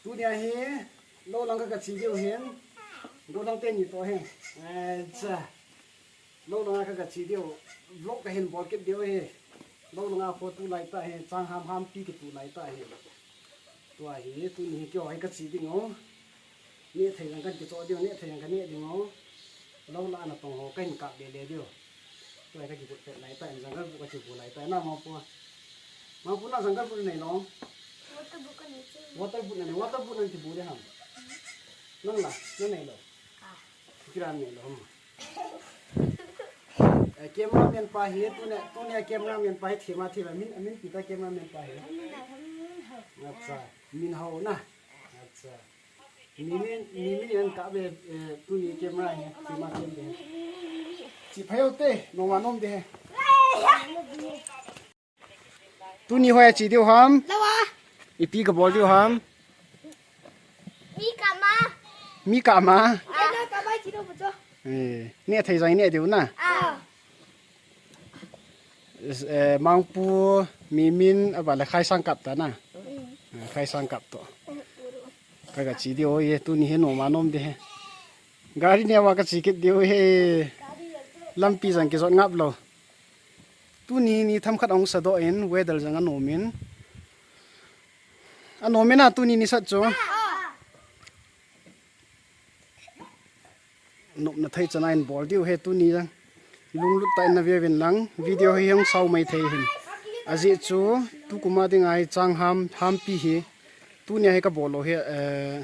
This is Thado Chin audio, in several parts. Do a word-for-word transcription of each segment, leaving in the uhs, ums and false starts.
Tunia hi, lou lang ka kache diu hin. Lou lang teni to hin. Acha. Lou lang ka kache diu. Vlog kahin bol kit diu hi. Lou lang a photo lai ta hi. Chang ham hampi kitu lai ta hi. Tua hi, tuni hi keiho hi kache ding o. Neh thei jong kakichoh diu, neh thei jong kaneh ding o. Lou lah a natong ho kahin kap lele diu. Tua hi kakigot pet lai ta, in jungle book kakibu lai ta, na Mangpu. Mangpu na jungle book nei lou. Water book kanei chu. Water book nanei, water book nang kibu ding ham. Nang la, nanei lou. Kiran nei lou ham. Eh, cameraman pa hi, tunia, tunia cameraman pa hi, thema thema, min, min pi ta cameraman pa hi. Acha, min hao na. Acha. Mimin, mimin in ka ve, eh, tuni camera hi, thema thema de. Chi phayo te, noma nom de. Tuni hoiya che diu ham? Lou a. Ipi kabol diu ham? Mi kap ma. Mi kap ma? Ah. Kei na kap ma che diu bu cho. Eh, neh thei jong neh diu na. Ah. Eh, Mangpu, Mimin, aban le Khaisang kap ta na. Mm. Eh, Khaisang kap to. Ka kache diu hi, tuni hi noma nom de hi. Gari neo a kache kit diu hi. Lampi jong kijot ngap lou. Tuni ni themkhat ahung sadoh in, weather jong anom in. Anom in a tuni ni sat chu. Nopna thei chan a hin bol diu hi tuni jong. Lunglut tah in na ve uvin lang, video hi hung sao mai thei hin. Ajeh chu, tukum a ding a hi chang ham, hampi hi. Tunia hi kabol lou hi, eh,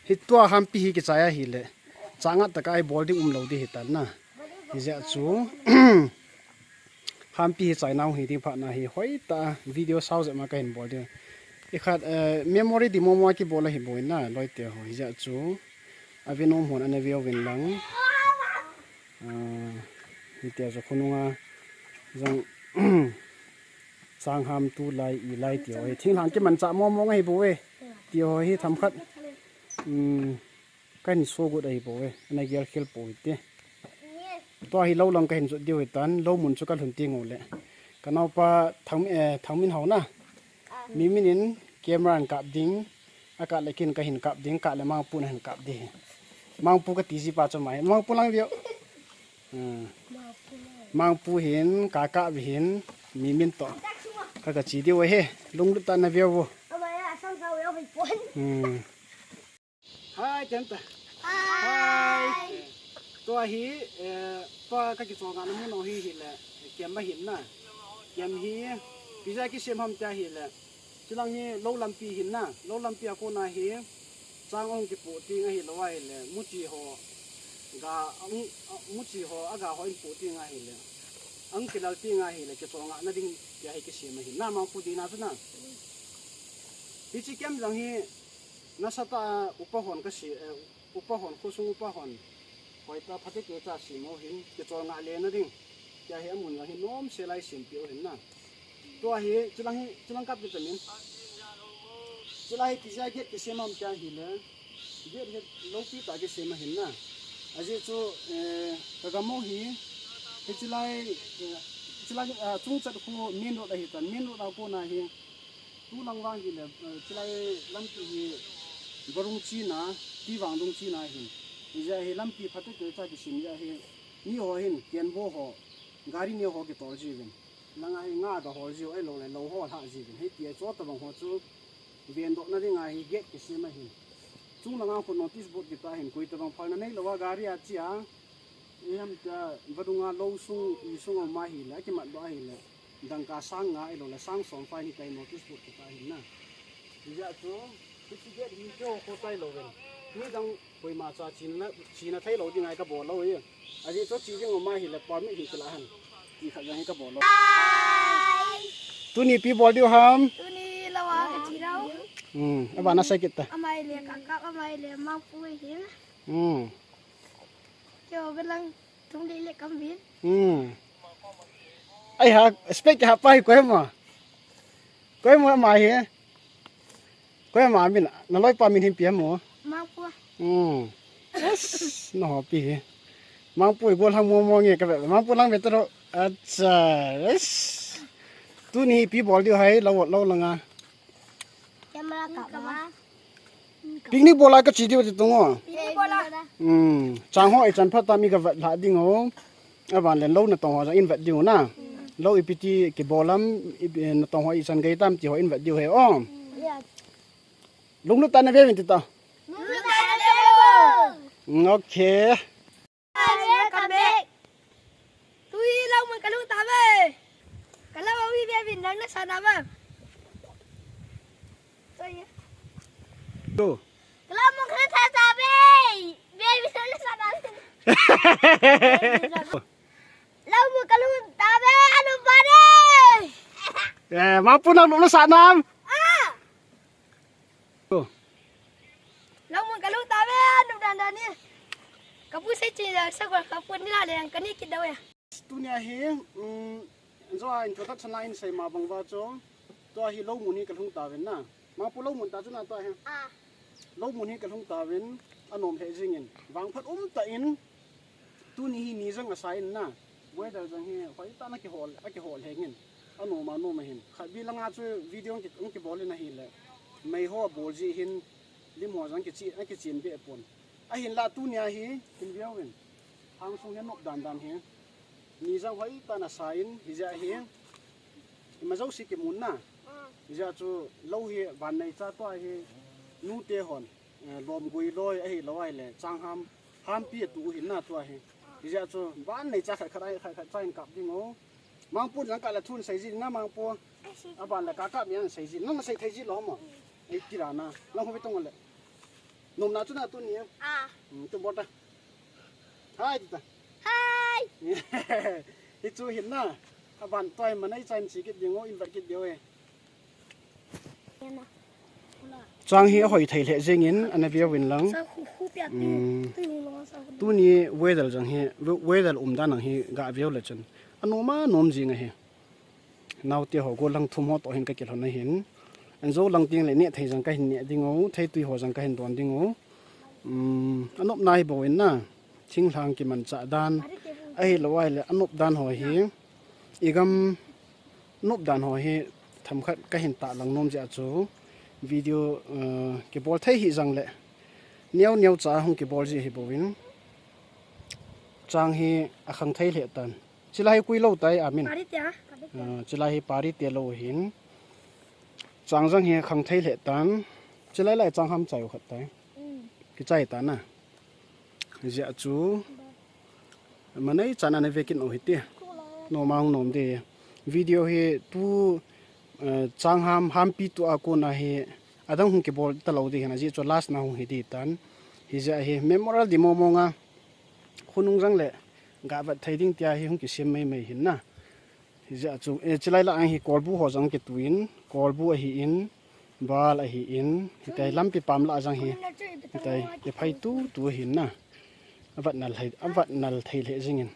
hi tua hampi hi kichai ahile. Chang a tah a hi bol ding umlou ding hitan na. Hijeh chu, hampi hi chaina hung hi ding phat na hi hoitah a video sao jep ma kahin bol diu. Ikhat, eh, memory ding momo a kibol ahi bou na, loi te ho. Hijeh chu, ave nom hon ana ve uvin lang. Ah, hitia chu khonung a jong chang ham tu lai, i lai ti ho hi. Thinglhang kimanchah momo ahi bou e. Ti ho hi themkhat. Um, Kahin so got ahi bou e, ana gel khel pou hite. Tua hi lou lang kahin jot diu hitan, lou mun chu kalhun teng uleh. Ka naopa Thang, eh, Thangminhao na. Mimin in camera in kap ding, akap le kin kahin kap ding, kap le Mangpu nahin kap ding. Mangpu kati ji pa chu mai, Mangpu lang veu. Hmm. Mangpu hin, kakap hin, Mimin to. Ka kache diu ahi, lunglut tah in na veu vo. Hmm. Hi, Janta. Hi. Tua hi, eh, tua kakichol ngahna mun ho hi hile, kem ahin na. Kem hi, ipi jeh a kisem ham tia hile. Chulang hi lou lampi hin na, lou lampi a kona hi, chang ahung kipoh teng ahilou ahile, muchi ho, ga, ahung, muchi ho, aga ho in poh teng ahile, ahung kilal teng ahile, kichol ngahna ding tia hi kisem ahin na, Mangpu dihna chu na. Hiche kem jong hi, Nasatah a upa hon kasi, eh, upa hon, khosung upa hon. Hoitah a phatecha sem u hin, kichol ngah lena ding. Tia hi amun jong hi nomsel a isempeh u hin na. Tua hi, chulang hi, chulang kap kit ta min. Chulang hi ipi jeh a gate kisem ham tia hile. Gate hi loupi tah a kisem ahin na. Ajeh chu, eh, ka gam u hi, hiche lai, eh, hiche lai, ah, Chungchat kho main road ahitan, main road a kona hi. Tulang vang hile, eh, chulai lampi hi Vadung china, Tivang dung china ahin. Hijeh a hi lampi phatecha kisem jeh a hi, mi ho hin, kenvo ho, gari neo ho kitol jiuvin. Langa hi nga ga hol jiu, ahilou le lou ho lhah jiuvin. Hitia chu tobang ho chu vendohna dinga hi gate kisem ahin. Chung langa khu notice board kita hin, koi tobang phalna neilou a gari a che a, Iham tia, vadunga lou sung, i sung a um ahile, akimatdoh ahile, dangka sang nga ahilou le, sang som fine hi tia notice board kita ahin na. Hijeh chun, hiche gate hi keiho khotai louvin. Midang koima cha chena, chena theilou dinga kabol lou ahi. Ajeh chu che ding um ahile, permit hi kilah hen. Ti khat jong hi kabol lou. Tuni ipi bol diu ham? Tuni lou a kache diu. Hmm, abana sei kit ta. Amai le kakap, amai le Mangpu hin. Hmm. Keiho galang thum le le kam vin. Hmm. Ai ha, spec ha pa hi koima. Koima ma hi. Koima min, naloipa min hi ipi ham mo. Mangpu. Hmm. Yes, nahopi hi. Mangpu hi golhang momo nge kave. Mangpu lang ve taro. Acha, yes. Tuni ipi bol diu ham lou, lou langa. Camera kap ma. Picnic bol a kache diu ti tung o. Picnic bol a. Hmm, chang ho ichan phat a mi kavet lha ding o. Aban le lou natong ho jong in vet diu na. Lou ipi ti kibol am, ipi, natong ho ichan gei tam ti ho in vet diu he o. Yes. Lunglut tah in nave uvin ti ta. Lunglut tah in nave uvin. Hmm, okay. Ai, ka bek. Tui lou mun kalhung tave. Ka lou a ui ve vin nang nasat nam. Tui. Tu. Ka lou mun kalhung tave. Ve vin nang nasat nam. Lou mun kalhung tave, anu bane. Eh, mapu nang nung nasat nam. Ah. Lou mun kalhung tave, nung dan dan ni. Kapu sei chi la, sa ko kapu ni la le, kani kit dau ya. Tunia hi, um, jo a introduction line sei ma bang uva chu. Tua hi lou mun hi kalhung tauvin na. Mapu lou mun ta chu na tua hi. Ah. Lou mun hi kalhung tauvin, anom lheh jingin. Vangphat um tah in, tuni hi ni jang asa in na. Weather jang hi, hoi tah in akihol, akihol lheh in. Anom a nom ahin. Khat bi langa chu video ki, kibol in ahile. Mei ho abol ji hin, lim ho jang kichi, akichen be pon. Ahinla tunia hi, hin viau in. Hang sung hi nop dan dan hi. Ni jang hoi tah in asa in, hijeh a hi. Ima jouse kimun na. Hijeh a chu lou hi vannei cha tua hi. Nute hon. Eh, lom gui loi ahilou ahile. Chang ham, hampi atu u hin na tua hi. Hijeh a chu vannei cha khat khat a, khat khat cha in kap ding o. Mangpu jang kah le thun sei ji na Mangpu. Aban le ka kap mi an sei ji. Nang sei thei ji lou mo. Ei kira na. Nang ho be tong le. Nom na chu na tuni. Ah. Hmm, tu bol ta. Hai ti ta. Hai. Hi chu hin na. Aban toi manei chan chi kit ding o, invite kit ding o e. Chang hi ahoi thei lheh jingin, ana viau vin lang. Sa khu khu pia tu. Hmm. Tu hung long sa khu. Tuni weather jang hi, we-, weather um dan ang hi ga viau le chun. Anom a nom jing ahi. Naote ho gollhang thum ho toh hin kakilhon ahin. Anjo lang teng le neh thei jang kahin neh ding o, theitui ho jang kahin don ding o. Um, anopna hi bou in na. Thinglhang kimanchah dan. Ahilou ahile anop dan ho hi. Igam nop dan ho hi themkhat kahin tahlang nom jeh a chu. Video, uh, kibol thei hih jang le. Neo neo cha hung kibol ji hi bou in. Chang hi akhang thei lheh tan. Chilai hi kui lou tai, amin. Pari te a? Ah, chilai hi pari te lou ahin. Chang jang hi khang thei lheh tan. Chilai lai chang ham chai u khat tai. Mm. Kichai tan a. Hijeh a chu. Manei chan ana ve kit u hite. Nom a hung nom de. Video hi tu, eh, chang ham, hampi tu a kon a hi. Adang hung kibol talou de hin ajeh chu last na hung hi di tan. Hijeh a hi memorial di mong mong a. Khonung jang le, ga vet thei ding tia hi hung kisem mai mai hin na. Hijeh a chu, eh, chilai la ang hi kolbu ho jang kituin, kolbu ahin, bal ahin, hitai lampi pam la jang hi, hitai, kiphai tu tu ahin na. Avat nal thei, avat nal thei lheh jingin.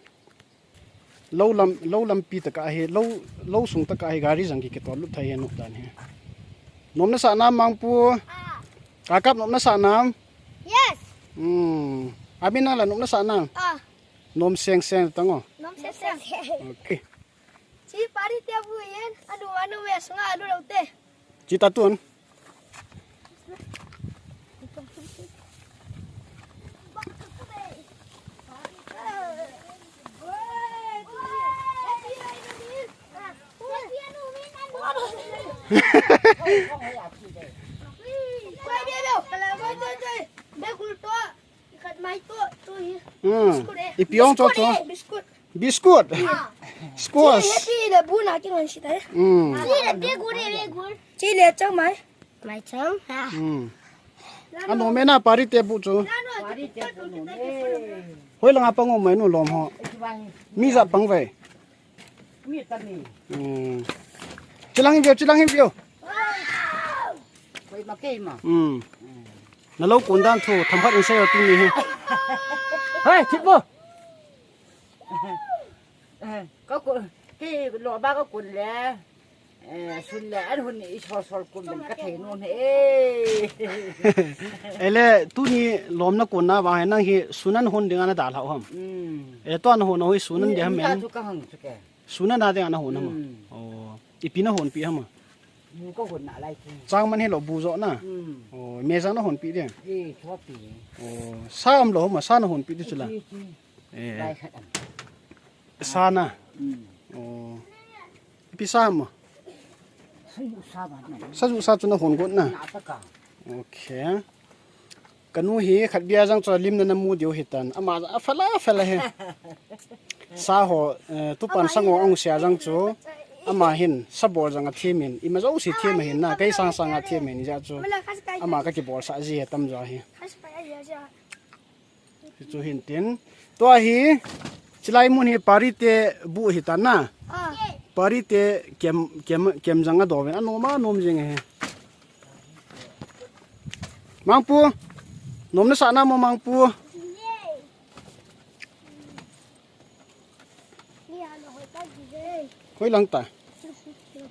Lou lam, lou lampi tah a hi, lou, lou sung tah a hi gari jang ki, kitol lut thei hi nop dan hi. Nom nasah nam Mangpu? Ah. Kakap nom nasah nam? Yes. Hmm. Amin nang la nom nasah nam? Ah. Nom seng seng tang o. Nom seng seng. Okay. Chi pari te bu yen, anu anu we sunga anu lou te. Chi ta tun. Hmm. Ipi ong cho cho. Biscuit. Biscuit. Ah. Squash. Chi le bu na ki ngan si tai. Hmm. Chi le te gu le le gu. Chi le chang mai. Mai chang ha. Hmm. Anom e na pari te bu chu. Pari te bu nom e. Hoi langa pang um mai nu lom ho. Mi jat pang ve. Mi ta mi. Hmm. Chilang hin view, chilang hin view. Koi ma kei ma. Hmm. Na lou kun dan thu, themkhat in sei o tuni hi. Hei, thip mo. Ka kun, kei lo ba ka kun le. Eh, sun le, an hun i sol sol kun ben ka thei nom e. Ele, tuni lom na kun na vang, nang hi sun an hun ding ana dalha ham. Hmm. E, to an hun hoi sun an ding ham. Ka tu ka hang chu ke. Sun an ding ana hun ham. Hmm. Oh, ipi na hun pi ham. Bu ka hon na lai chu. Chang man hi lo bu jo na. Hmm. Oh, me jang na hon pi de. Eh, chua pi. Oh, sa am lo ma sa na hon pi de chu la. Chi, chi. Eh. Lai khat am. Sa na. Hmm. Oh. Pi sa mo. Sa ju sa ba na. Sa ju sa chu na hon got na. Na ta ka. Okay. Kanu hi khat bia jang chu lim na na mu diu hitan. Ama a fala fala he. Sa ho, eh, tupan sango ang sia jang chu. Ama hin sabol jang a thimin. Ima jo si thim hin na. Kei sang sang a thimin ja chu. Ama ka kibol sa ji he tam jo hi. Chu hin tin. Tua hi. Chilai mun hi pari te bu hitan na. Ah. Pari te kem, kem, kem jang a dovin. A nom a nom jing he. Mangpu. Nom na sa na mo Mangpu. Hoi lang ta.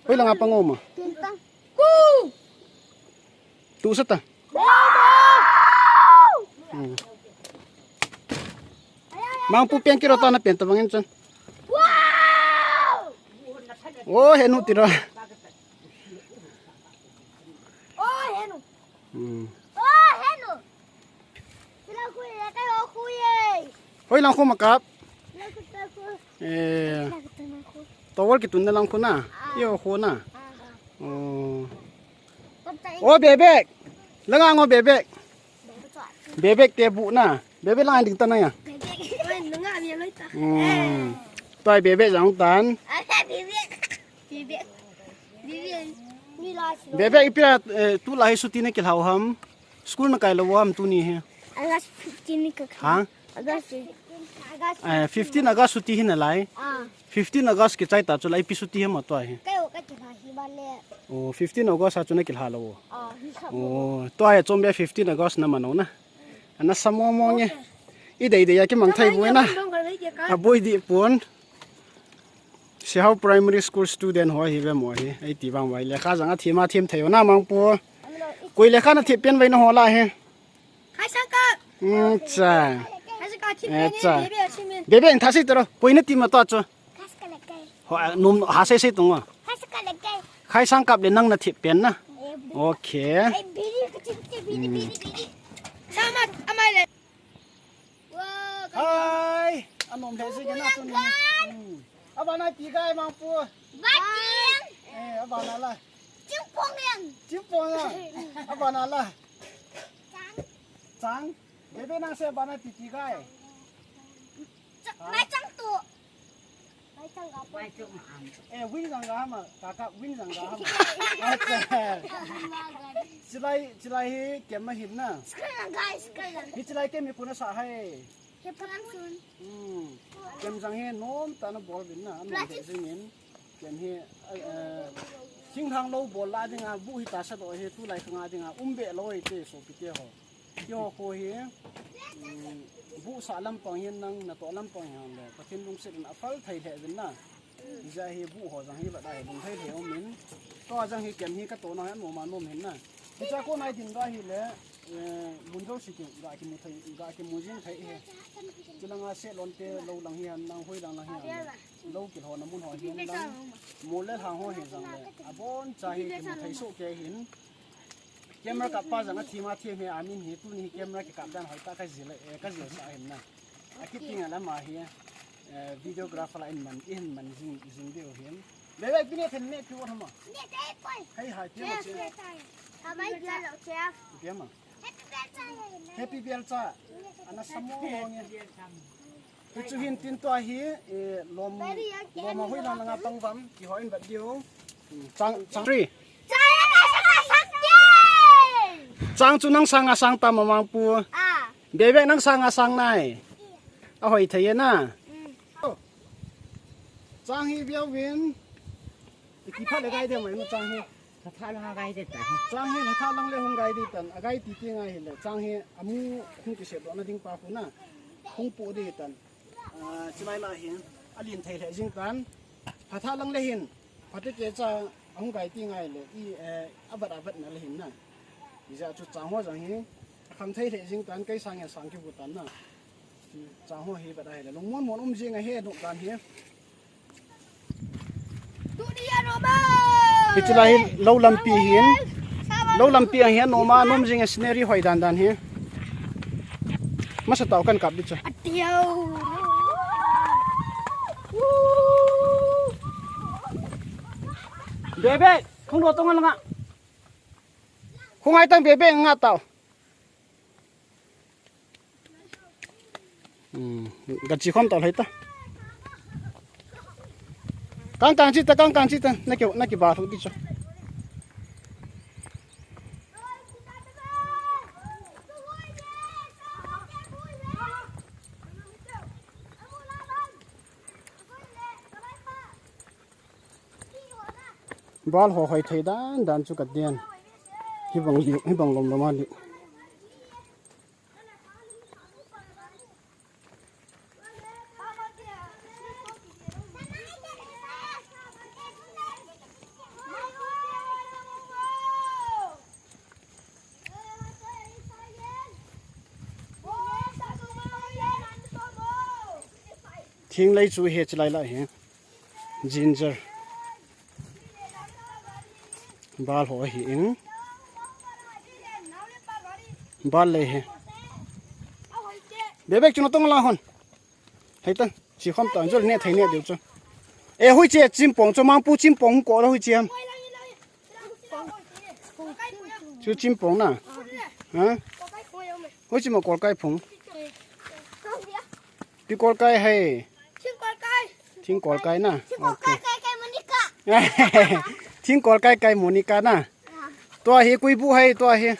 Hoi lang a pang o ma. Tu sa ta. Hmm. Mangpu pen kiro ta na pen ta bangin chan. Oh, henu tiro. Oh, henu. Hmm. Oh, henu. Sila khu ye, kai ho khu ye. Hoi lang khu ma kap. Lang khu ta khu. Eh. Lang khu ta lang khu. Towel kitun na lang khu na. Ah. Yo khu na. Ah, ah. Oh. Pam ta. Oh, bebek. Langa ngo bebek. Bebek. Bebek te bu na. Bebek lang ding ta na ya. Bebek. Oi, langa mi loi ta. Hmm. Toi bebek jang tan. Ah, bebek. Bebek. Bebek. Ni la si. Bebek ipia, eh, tu la hi suti na kilhau ham. School na kai lo ham tuni hi. August fifteen ni ka kai. Ha? August. August. Eh, fifteen August suti hi na lai. Ah. Fifteen August kichai ta chu lai pi suti hi ma tua hi. Kai o ka ti na hi ba le. Oh, fifteen August a chu na kilha lo. Ah, hi sa. Oh, tua hi chom be fifteen August na mano na. Ana sa mo mo nge. I dei dei a kimang thai bu na. A boi di pon. Sehao Primary School student ho hi ve mo hi, ei ti vang vai lekha jang a thim a thim thei ho na Mangpu. Koi lekha na thip pen vai na ho la hi. Khai sang kap. Hmm, cha. Khai sang kap thip pen. Eh, cha. Bebe a thim pen. Bebe in tha sei tero. Koi na ti ma to chu. Ho, a, num ha sei sei tung. Khai sang kap le nang na thip pen na. Okay. Sama amai le. Hai, anom le jing na tuni. Hmm. Abana ti gai Mangpu. Bating. Eh, abana la. Chimpong yang. Chimpong yang. Abana la. Chang. Chang. Bebe nang se abana ti ti gai. Mai chang tu. Mai chang ga. Eh, win jang ga ma. Kaka win jang ga ma. Chilai, chilai hi kem ma hin na. Hi chilai kem hi puna sa hai. Hmm. Kem jang hi nom ta na bol vin na. Nom de jing in. Kem hi, eh, thing thang lo bol la ding a, bu hi ta sa do hi, tu lai khang a ding a, um be lo hi te, so pi te ho. Ti ho kho hi, um, bu sa lam pang hin nang, na to lam pang hin le, Pathen lungset in a phal thei le vin na. Ija hi bu ho jang hi ba da hi lung thei le um in. To jang hi kem hi ka to na hi mo ma nom hin na. Ti cha ko nai din da hi le, eh, mun jo si ki, ga ki mu thei, ga ki mu jing thei he. Ti lang a se lon te lo lang hi an nang hoi lang lang hi an. Lo ki ho na mun ho hi an lang. Mo le hang ho hi jang le. A bon cha hi ki mu thei so ke hin. Camera kap pa jang a thim a thim he a min hi tuni hi camera ki kap dan hoi ta ka jil, eh, ka jil sa hin na. A kit ting a la ma hi, eh, videographer la in man, in man jing, jing deu hin. Le le pine then ne pi wa ma. Hai hai pi ma che. Pi ma. Happy birthday. Ana sa mo mo nge. Hi chu hin tin to hi, eh, lom, lom a hoi lang lang a pang vam, ki hoi in bat diu. Chang, chang ri. Chang chu nang sang a sang ta ma Mangpu. Ah. Bebe nang sang a sang nai. A hoi thei na. Mm. Chang hi biau vin. Ki pha le gai de mai no chang hi. Pha lang a gai de ta. Chang hi pha lang le hung gai de tan. A gai ti ti ngai hi le. Chang hi amu hung ki se do na ding pa khu na. Hung pu de tan. Ah, chilai la hi. A lin thei le jing tan. Pha lang le hin. Pha te ke cha hung gai ti ngai le. I, eh, a vat a vat na le hin na. I ja chu chang ho jang hi. Kham thei le jing tan kai sang ya sang ki bu tan na. Chang ho hi vat a hi le. Lung mon mon um jing a he dok dan hi. Tu ni ya no ma. Hiche lai hi lou lampi ahin. Lou lampi ahin, nom a, nom jing e, scenery hoi dan dan hi. Masa tah kan kap di chu. Bebe, khung do tong nga. Khung ai tang bebe nga tao. Hmm, ka chi khom tao lai ta. Kang kang chi ta, kang kang chi ta. Na ki, na ki ba thu di chu. Bal ho hoi thei dan dan chu ka den. Hibang li, hibang lom lom a li. Thinglei chu hiche lai lai hi. Ginger. Bal ho ahin. Bal lei hi. Bebek chu natong la hon. Hei ta. Chi khom ta jol ne thei ne diu chu. E hui che chimpong chu, mangpu chimpong ko la hui che ham. Chu chimpong na. Ha? Hui chi ma kol kai phung. Pi kol kai hai. Thing kol kai na. Okay. Thing kol kai kai Monica na. Tua hi kui bu hai tua hi.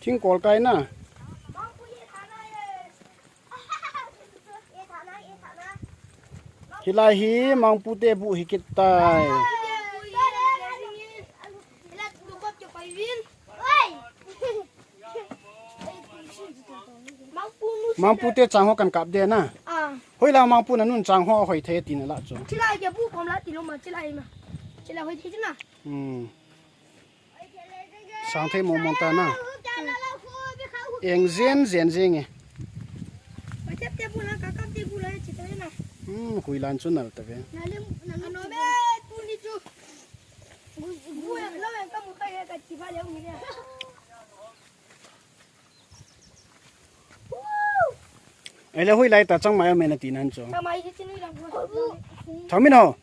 Thing kol kai na. Hilai hi mangpu te bu hi kit tai. Mangpu te chang ho kan kap de na. Hoi la mangpu na nun chang ho hoi the ti na la chu. Chilai ke bu kom la ti lo ma, chilai ma. Chilai hoi the na. Hmm. Sang thei mong mong ta na. Eng zen zen jeng e. Hmm, hui lan chu nal ta ve. Ele hui lai ta changmai am e na ti nan chu. Thamin ho.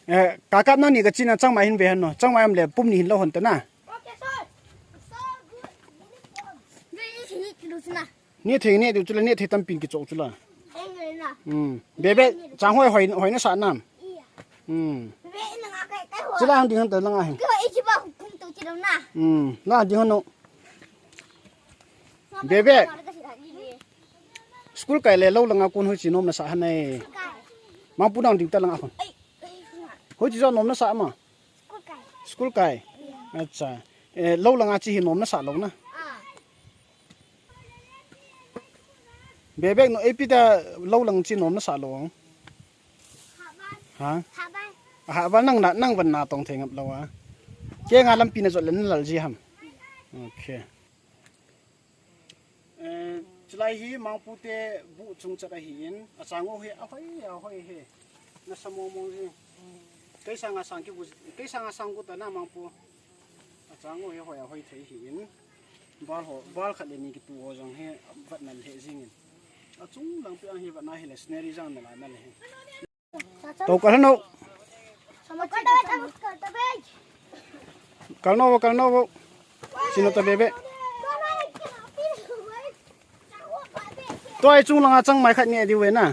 Eh, ka kap na ni ka chi na changmai hin ve han no. Changmai am le pum ni hin lo hon ta na. Ni thei ni diu chu la, ni thei tampin ki chou chu la. Hmm. Bebe, chang hoi hoi hoi na sa nam. Hmm. Chila hang ding han ta lang a hin. Hmm. La ding han no. Bebe. School kai le lou langa kon hoi chi nom na sa han ai. Mangpu nang ding ta langa kon. Hoi chi jo nom na sa ma. School kai. Acha. Eh, lou langa chi hi nom na sa lou na. Bebek no, epi ta lou lang chi nom na sa lou. Ha? Ha, ba nang na, nang van na tong thei ngap lou a. Ke nga lampi na jot le na lal ji ham. Okay. Eh, chilai hi mangpu te bu chung chat ahi in, achang u hi ahoi, ahoi hi. Na sa mong mong ji. Kei sang a sang ki bu, kei sang a sang ku ta na mangpu. Achang u hi hoi ahoi thei hi in. Bal ho, bal khat le ni ki tu ho jong hi vat na le jing in. Achung lang pi ang hi vat na hi le scenery jang na la na le hi. To kal no. Kal no, kal no. Sino ta bebe. Tua i chung langa changmai khat nge diu ve na.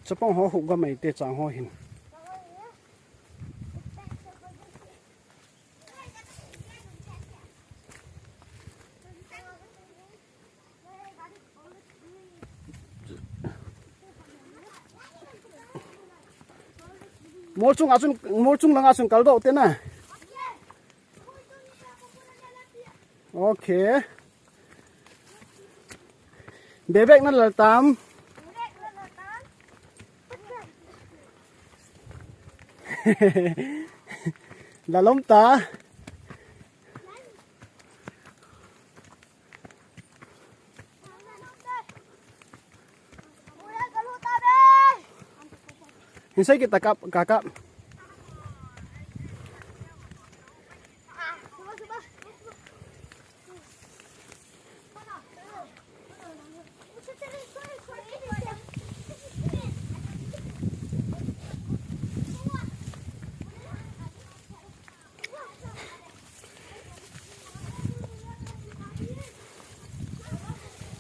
Chapang ho hu gamai te chang ho hin. Mol chung a chun, mol chung langa chun kal doh te na. Okay. Bebek na lal tam. Lalom ta. Hinsei kita kap, kakap.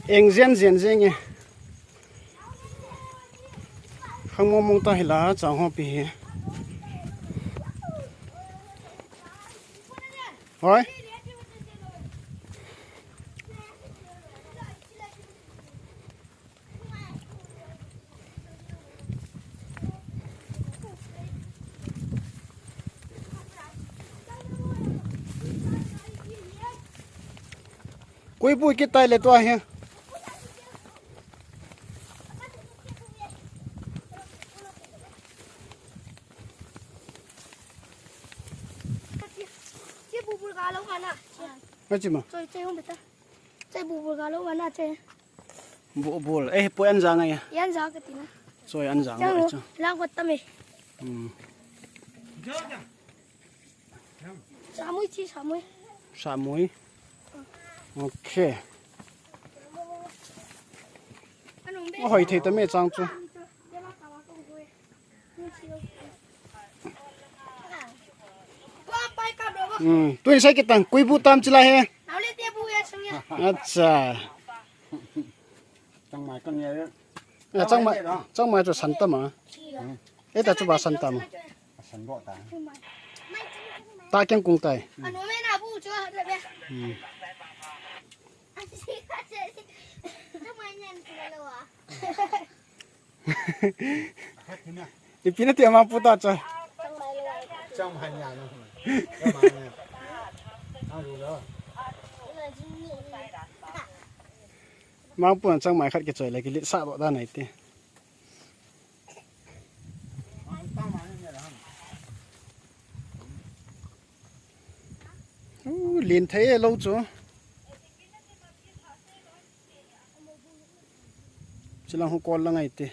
Eng jen jen jeng e. Khang mong mong ta hi la chang ho pi hi. Hoi. Koibu kitai le tua hi. Che bubul ga lo mana. Achi ma. Choi, choi, hung beta. Choi bubul ga lo mana, choi. Bubul. Eh, poi an ja ngai ya. Yan ja ka tina. Choi an ja ngai. Lang wat tame. Hmm. Samui chi, samui. Samui. Okay. Anu mbe. Ahoi thei tame chang chu. Hmm, tuin sai kitang, koibu tam chila he. Aule te bu ya sung ya. Acha. Changmai kan ya. Ya, changmai, changmai chu san tam a. Hmm. Eta chu ba san tam. San bo ta. Ta keng kung tai. Anu me na bu chu ha be. Hmm. Changmai nyan chu lo a. Ipi na ti ama pu ta cha. Changmai nya no. Changmai nya. Aru lo. Mang pu changmai khat kichoi le kilit sa bo da nai ti. U, lin thei e lo chu. Chilang hu kol la ngai te.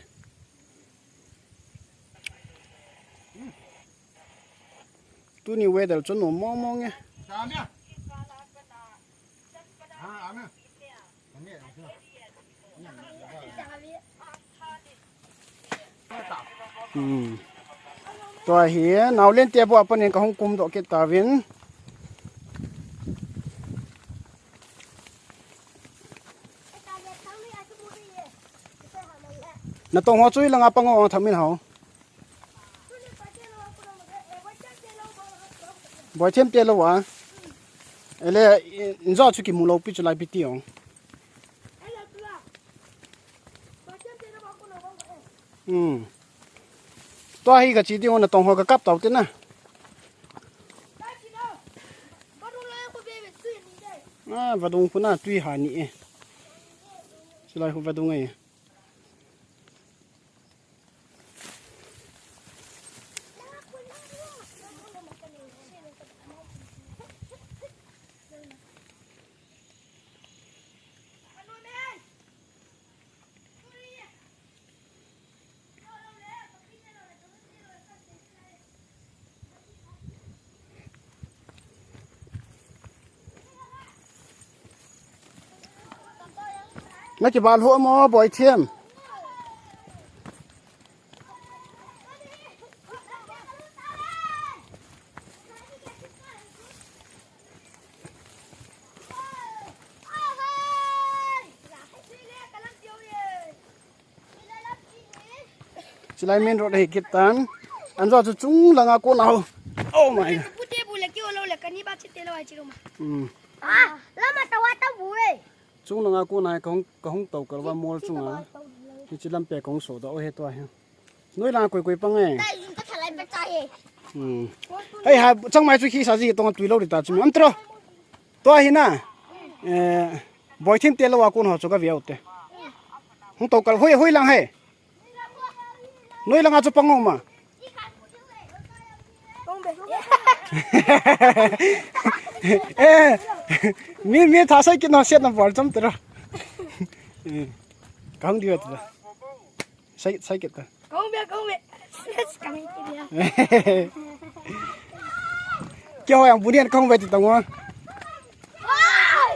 Tuni weather chu nom mong mong e. Hmm. Tua hi, Naolen te bu apanin ka hung kum doh kit tauvin. Natong ho chu ilanga pang ho thak min hao. Boithem te lo a. Ele, injo chu kimu lo pi chu lai pi ti ong. Hmm. Tua hi ka chi ding natong ho ka kap tau te na. Ah, vadung khu na tui ha ni e. Chulai khu vadung e. Na kibal ho mo, Boithem. Lai main road ahi kit tan. Anjo chu chung langa kon a ho. Oh my God. Pute bu le kio lo le kani ba chite lo ai chi lo ma. Hmm. Ah, lama tawa ta bu e. Chung langa kon a kahung, kahung tou kalva mol chunga. Hichi lampi kahung so da o he to he. Noi langa koi koi pang e. Dai jun ka thalai pa cha he. Hmm. Hei ha, changmai chu khi sa ji tong tui lo ri ta chu mi. Am tro. To hi na. Eh, boi thin te lo a kon ho chu ka viau te. Hung tou kal hoi, hoi lang he. Noi langa chu pang o ma. Eh, mi, mi tha sai kit no siat na bol cham tera. Eh, kang dia tera. Sai, sai kit ta. Kong be, kong be. Yes, kami kiri ya. Kya ho yang bunian kong be ti tang wa. Wah!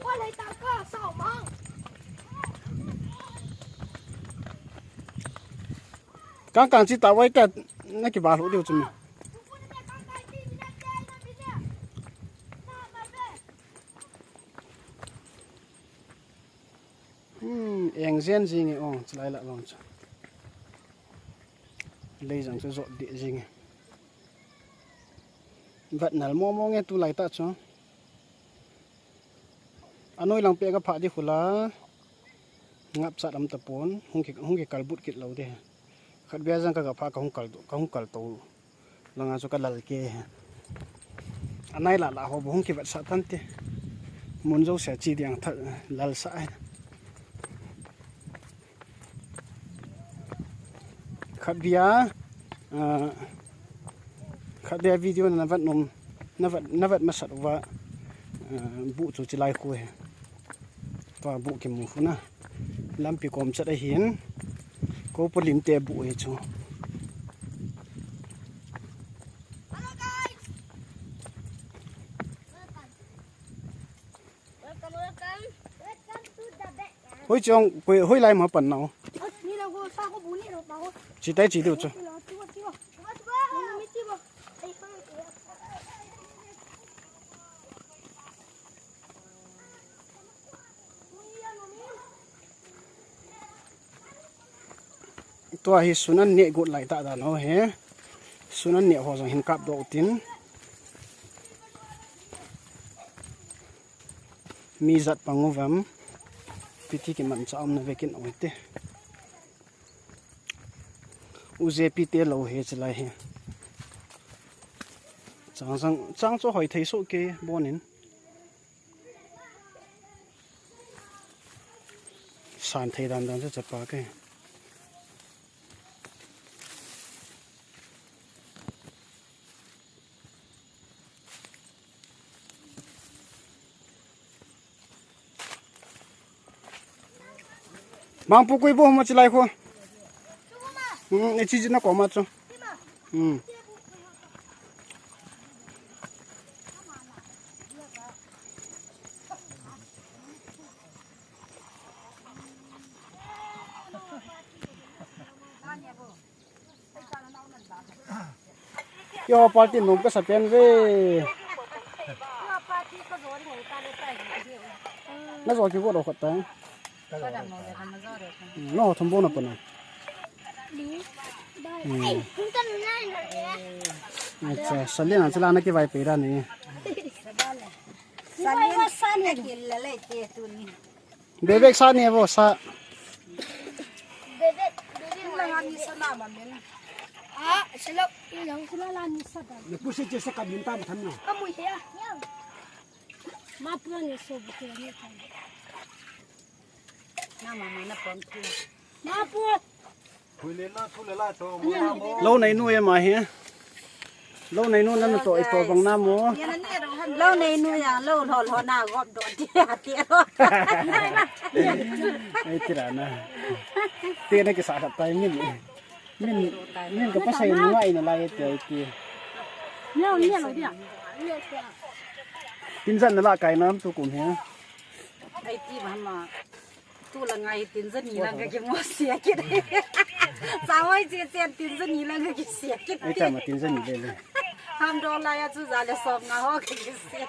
Wah, lai ta ka, sao mang. Kang kang chi ta wai ta, na ki ba lu diu chu mi. Hmm, eng jen jing e, oh, chulai lah vang chu. Lei jang chu jot deh jing e. Vat nal mo mo nge tulai ta chu. Anoi lang pe ka pha di khula. Ngap chat am ta pon, hung ki, hung ki kal but kit lo de. Khat bia jang ka ka pha ka hung kal, ka hung kal to. Langa chu ka lal ke. Anai la la ho bu hung ki vat sa tan te. Mun jo sia chi diang tha lal sa. Khat bia, ah, khat bia video na vat nom, na vat, na vat masat uva, ah, bu chu chilai khu he. Tua bu kimu khu na. Lampi kom chat ahin. Ko polim te bu he chu. Hoi chong, koi, hoi lai ma pan nau. Chitai chi diu chu. Tua hi sun an neh got lai ta dan ho he. Sun an neh ho jong hin kap doh tin. Mi jat pang uvem. Piti kimancha um na vekin oi te. U J P te lo he chilai he. Chang chang, chang chu hoi thei soh ke bonin. San thei dan dan chu chapa ke. Mangpu kui bu ma chilai khu. Hmm, e chi chi na ko ma chu. Hmm. Yo, party nom ka sa pen ve. Na jo ki vote khot ta. No, thum bo na pa na. Hmm. Acha, sali na chala na ki vai pe da ni. Bebek sa ne vo sa. Bebek, bebek. Ah, silo. Ilang sila la ni sa da. Ne pusi je sa ka bin ta ma tham na. Ka mui he a. Ma pu ni so bu ke ni ta. Na ma ma na pon pu. Ma pu. Lo nei nu e ma hi. Lo nei nu nana to i to bang na mo. Lo nei nu ya lo lo lo na gop do ti a ti lo. Ei tira na. Te na ki sa khat tai min. Min, min ka pasai nu ngai na lai te ai ti. Neo neo lo dia. Tin jan na la kai nam tu kum he. Ai ti ba ma. Tu la ngai tin jan ni lang ka ki mo sia kit. Sa hoi che che tin jan ni lang ka ki sia kit. Ai ta ma tin jan ni le le. Ham do la ya chu ja le som nga ho ka ki sia.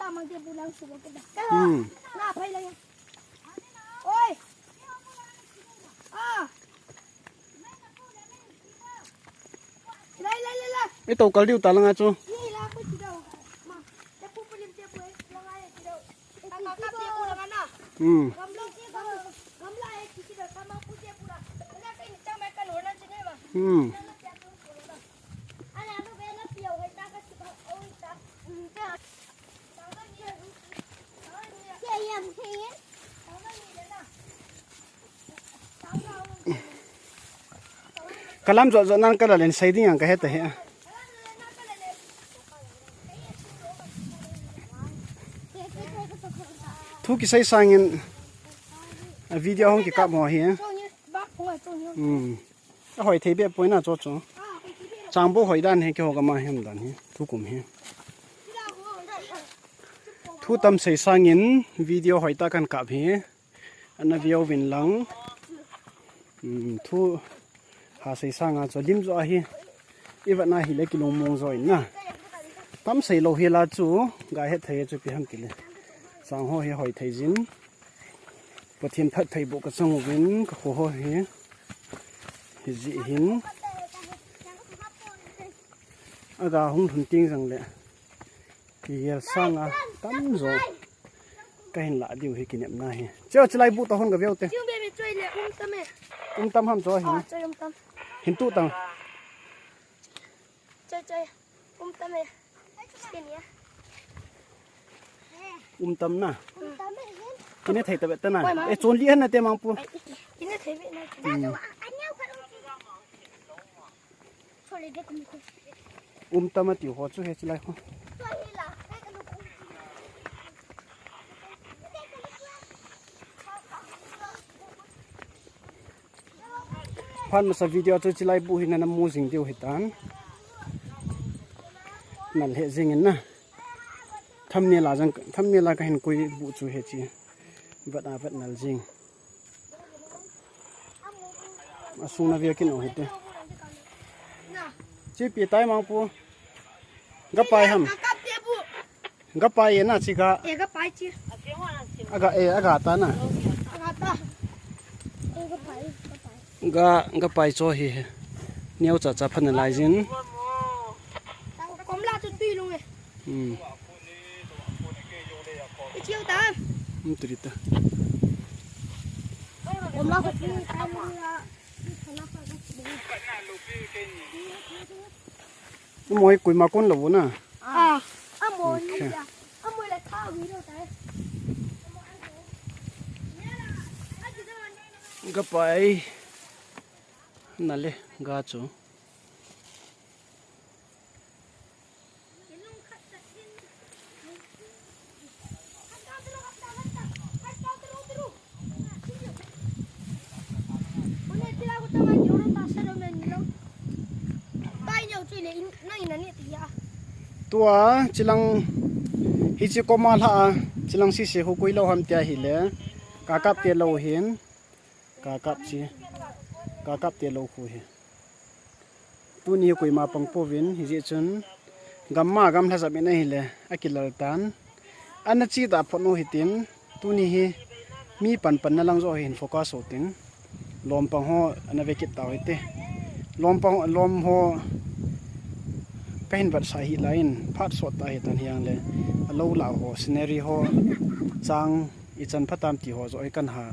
samang te pulang suba ke da. Hmm. Na phai lang. Oi. Ah. Lai, lai, lai, lai. Ito kal diu ta langa chu. Ni la ku ti dau. Ma. Te ku pulim te bu. Langa e ti dau. Ka ka te ku langa na. Hmm. Gamla, gamla e ti ti dau. Sama ku te pura. Ana ka ni chang mai ka lo na chi ne ba. Hmm. Kalam jo jo nan kala len sei ding ang kahe ta he. Thu kisei sangin a video hung kikap ho hi. Hmm. A hoi thei be poi na cho cho. Chang bo hoi dan he ke ho ka ma hem dan he. Thu kum he. Thu tam sei sangin video hoi ta kan kap he. Ana viau vin lang. Hmm, thu ha sei sanga cho lim jo ahi. I vat na hi le kilung mong jo in na. Tam sei lo hi la chu ga het thei chu pi ham kile. Chang ho hi hoi thei jin. Pathen phat thei bo ka chang uvin ka kho ho hi. Hi ji hin. Aga hung lhun ting jang le. Kigel sanga tam jo. Ka hin la diu hi kinepna hi. Cheo chilai bu to hon ka veu te. Chiu be be choi le um tam e. Um tam ham cho hi. Ah, choi um tam. Hin tu tang. Choi choi. Um tam e. Skin ya. Um tam na. Um tam e. Kine thei ta be ta na. Koi ma. E chon li han na te mang pu. Kine thei be na. Hmm. Um tam a tiu ho chu he chilai ho. Phat masa video chu chilai bu hi na na mu jing diu hi tan. Nal he jing in na. Thumbnail a jang, thumbnail a ka hin koi bu chu he chi. Vat a vat nal jing. A sung na via kin o hite. Chi pi tai mang pu. Ga pai ham. Ga pai e na chi ga. E ga pai chi. Aga e aga ta na. Aga ta. E ga pai, ga pai. Ga, ga pai cho hi he. Neo cha cha phan na lai jin. Kom la chu tui lung e. Hmm. Ichiu ta. Hmm, tu ta. Kom la chu tui ta lung la. Moi kui ma kon lo na. Ah, a moi ni ya. A moi la tha wi lo ta. Ga pai. Na le ga chu. Tua chilang hichi koma lha a, chilang sisi hu kui lo ham tia hi le. Ka kap te lo hin. Ka kap chi. Ka kap te lo khu hi. Tuni hi koima pang pouvin, hijeh chun gamma gam lhasam in ahile, akilal tan. Ana chi ta phot u hitin, tuni hi mi panpan na lang jo hin focus u tin, lom pang ho ana ve kit tau hite. Lom pang, lom ho kahin vetsah hi lai in, phat sot ta hitan hiang le, alou la ho, scenery ho, chang ichan phatam ti ho jo hi kan ha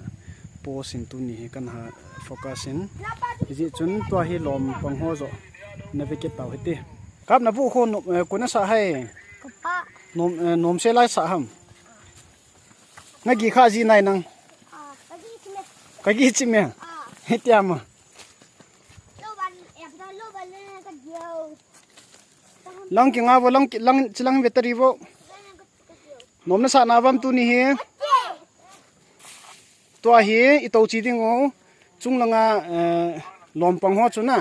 post in tuni hi kan ha focus in. Hijeh chun tua hi lom pang ho jo na ve kit tau hite. Kap na bu kho nom, eh, kona sa hai. Kapa. Nom, eh, nom se lai sa ham. Na gi kha ji nai nang. Ah, ka gi chi me. Ka gi chi me. Ah. Hitia ma. Lo ban, eh, lo ban le ka gi o. Lang ki nga vo lang ki, lang chi lang ve ta ri vo. Nom na sa na vam tuni hi. Tua hi, i to chi ding u. Chung langa, eh, lom pang ho chu na.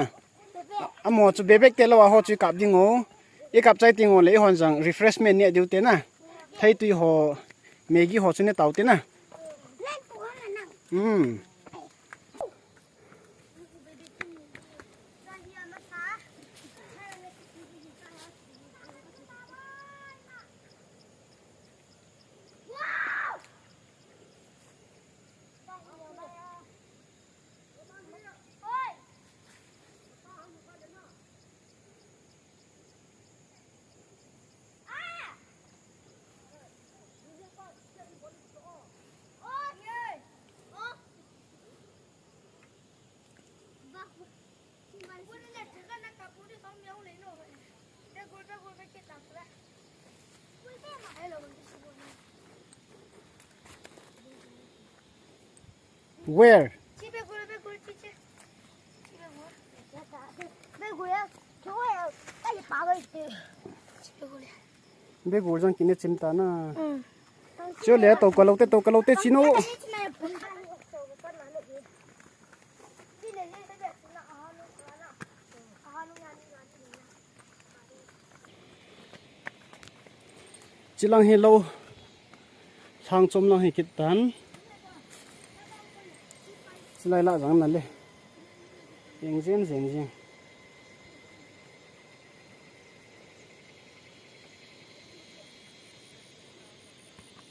Amo chu bebek te lo a ho chu i kap ding u. I kap chai ding u le i hon jang refreshment ne diu te na. Thei tui ho, Maggi ho chu ne tau te na. Hmm. Where? Begul jang kine chim ta na. Chule to kalo te, to kalo te chino. Chilang hi lo. Lhang chom lang hi kit tan. Chilai la jang na le. Jeng jeng jeng jeng.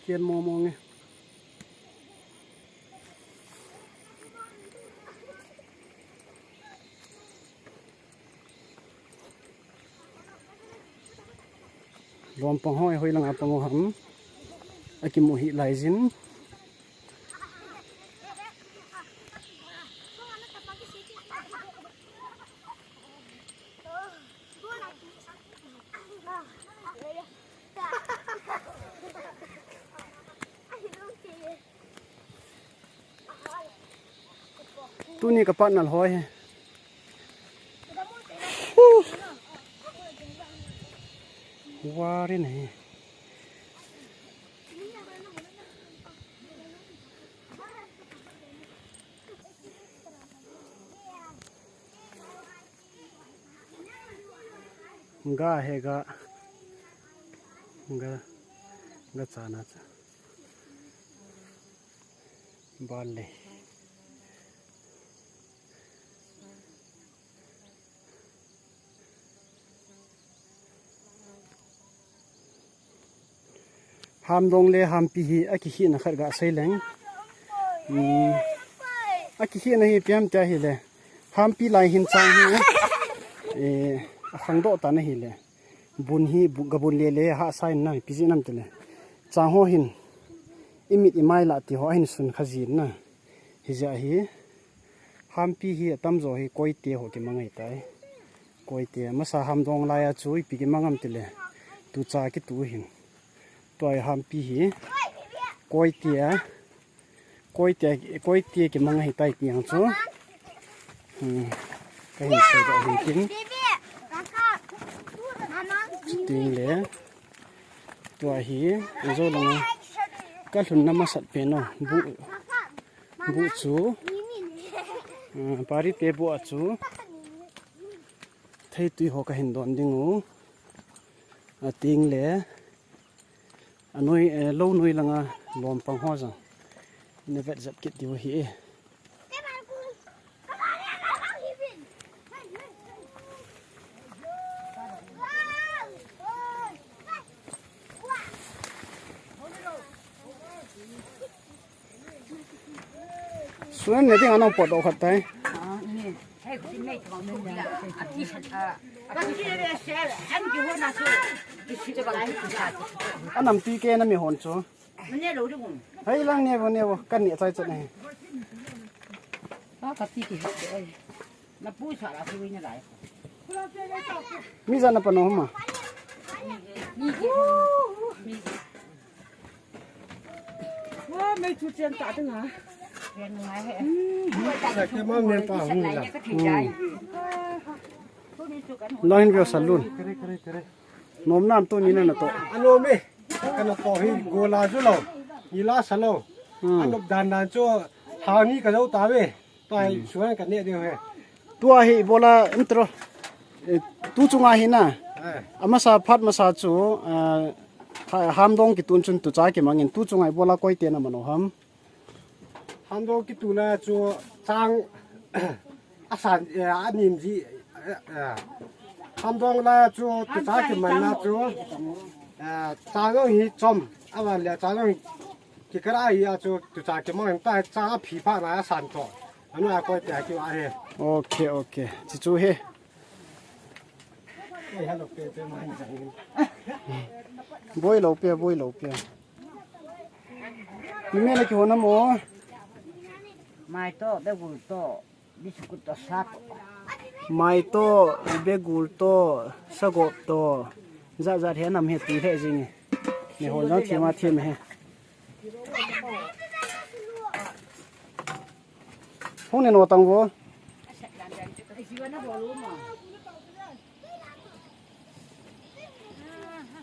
Kian mo mo nge. Lom pang hoi hoi lang a pang ham. Aki mo hi lai jin. Tuni ka pat nal hoi he. Wari nahi. Ga he ga. Ga. Ga chana cha. Bal le. Hamdong le Hampi hi akikhehna khat gasei leng. Hmm. Akikhehna hi ipi ham tia hile. Hampi lai hin chang hi. Eh, akhangdoh tan ahile. Bun hi bu-, gabun lele hahsa in na, ipi jeh ham itile. Chang ho hin. Imit imai lah ti ho ahin sun kha jin na. Hijeh a hi. Hampi hi atamjo hi Koite ho kimang ahitai. Koite, masa Hamdong lai a chu ipi kimang ham itile. Tucha kitu hin. Tua hi Hampi hi. Koite a. Koite, Koite kimang ahitai ti jong chu. Hmm. Kahin seidoh hin tin. Chuting le. Tua hi, ijo langa. Kalhunna masat pen o. Bu, bu chu. Ah, Parite bu a chu. Theitui ho kahin don ding u. Ating le. Anoi, eh, lou noi langa lom pang ho jong. Ina vet jep kit diu ahi e. Suan ne ding anong pot do khat tai. Anam ti ke na mi hon chu. Hei lang ne bo ne bo kan ne chai chat ne. Mi jan na pa no ma. Wa, mei chu chen ta ding ha. Sa ke ma men pa hu la. Lahin vio salon. Kare, kare, kare. Nom nam tu ni na na to. Ano me. Kana to hi gola ju lo. Ila salo. Ano dan dan chu ha ni ka lo ta ve. Tua hi suan ka ne deu he. Tua hi ibola intro. Eh, tu chunga hi na. Eh. Amasa phat masa chu, ah, ha-, Hamdong kitun chun tucha kimangin tu chunga ibola Koite na mano ham. Hamdong kituna chu chang asan, eh, anim ji, eh, eh. Hamdong la chu tucha kimanna chu, eh, chang hi chom. Avan le chang hi Kikara hi a chu tucha kimang ta cha phi pha na san to. Anu a koi te ki wa he. Okay, okay. Chi chu he. Boi lo pe, boi lo pe. Ni me na ki hona mo. Mai to, begul to. Biscuit to sap. Mai to, begul to, sagop to. Jat jat he nam he ti he jing. Ni hon jang thima thim he. Hung ne no tang vo. Asak dan dan chu ka. Ai, jiwa na bolu ma.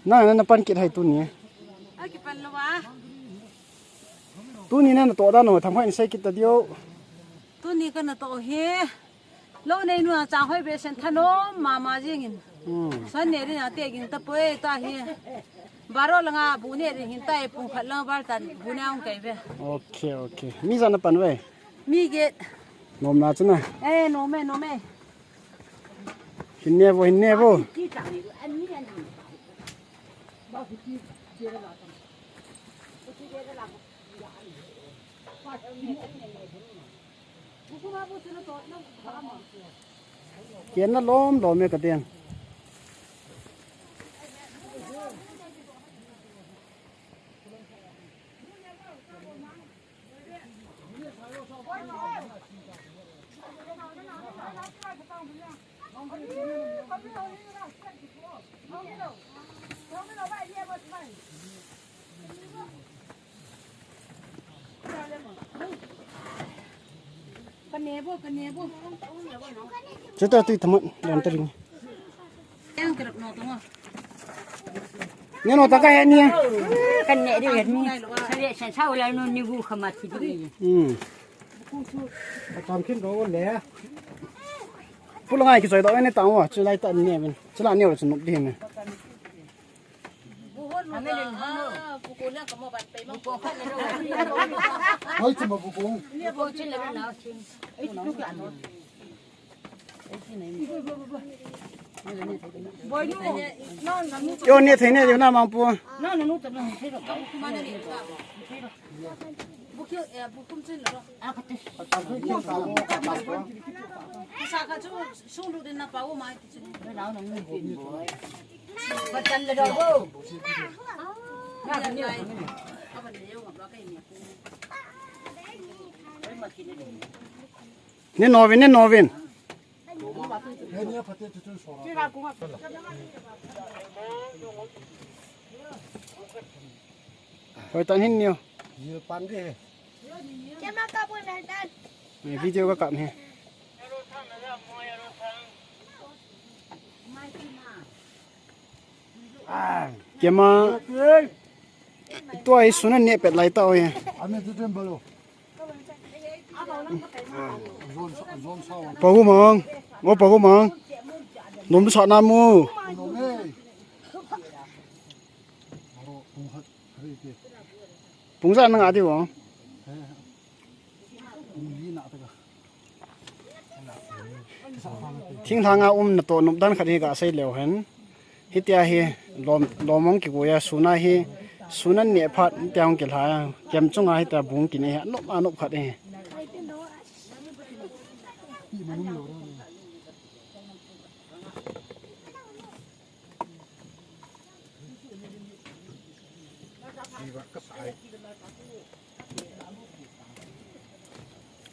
Na, na, na pan kit hai tuni. A kipan lou a. Tuni na natoh dan ho, themkhat in sei kit ta diu. Tuni ka natoh hi. Lou nei nu a chang hoi be sen thanom mama jing in. Hmm. San ne ri na te ging ta poi ta hi. Baro langa bu ne ri hin ta e pung khat lang bar tan bu ne ong kai be. Okay, okay. Mi ijat na pan ve? Mi get. Nom na chu na. Eh, nom e, nom e. Hin ne vo, hin ne vo. Ken na lom lom e ka den. Chuta tui thamat dan ta ring. Ne no ta ka he ni. Kan ne ri het ni. Sale sa sa la no ni gu khama thi di. Hmm. Tam khin ro le. Pu la ngai ki choi do ne ta wa, chu lai ta ne men. Chu la ne wa chu nok di ne. Hoi chu ma bu bu. Yo ne thei ne yo na mang pu. Ne novin, ne novin. Hoi tan hin niu. Video ka kap ni. Kema. Tua hi sun an neh pet lai ta oi. Pahu mang. O pahu mang. Nom sa na mu. Pung sa na nga di wo. Thinglhang a um natoh nop dan khat hi kasei leu hen. Hitia hi lom, lom ong kikoi a sun a hi sun an neh phat hitia ong kilha a. Kem chunga hitia bung kinei hi anop anop khat hi.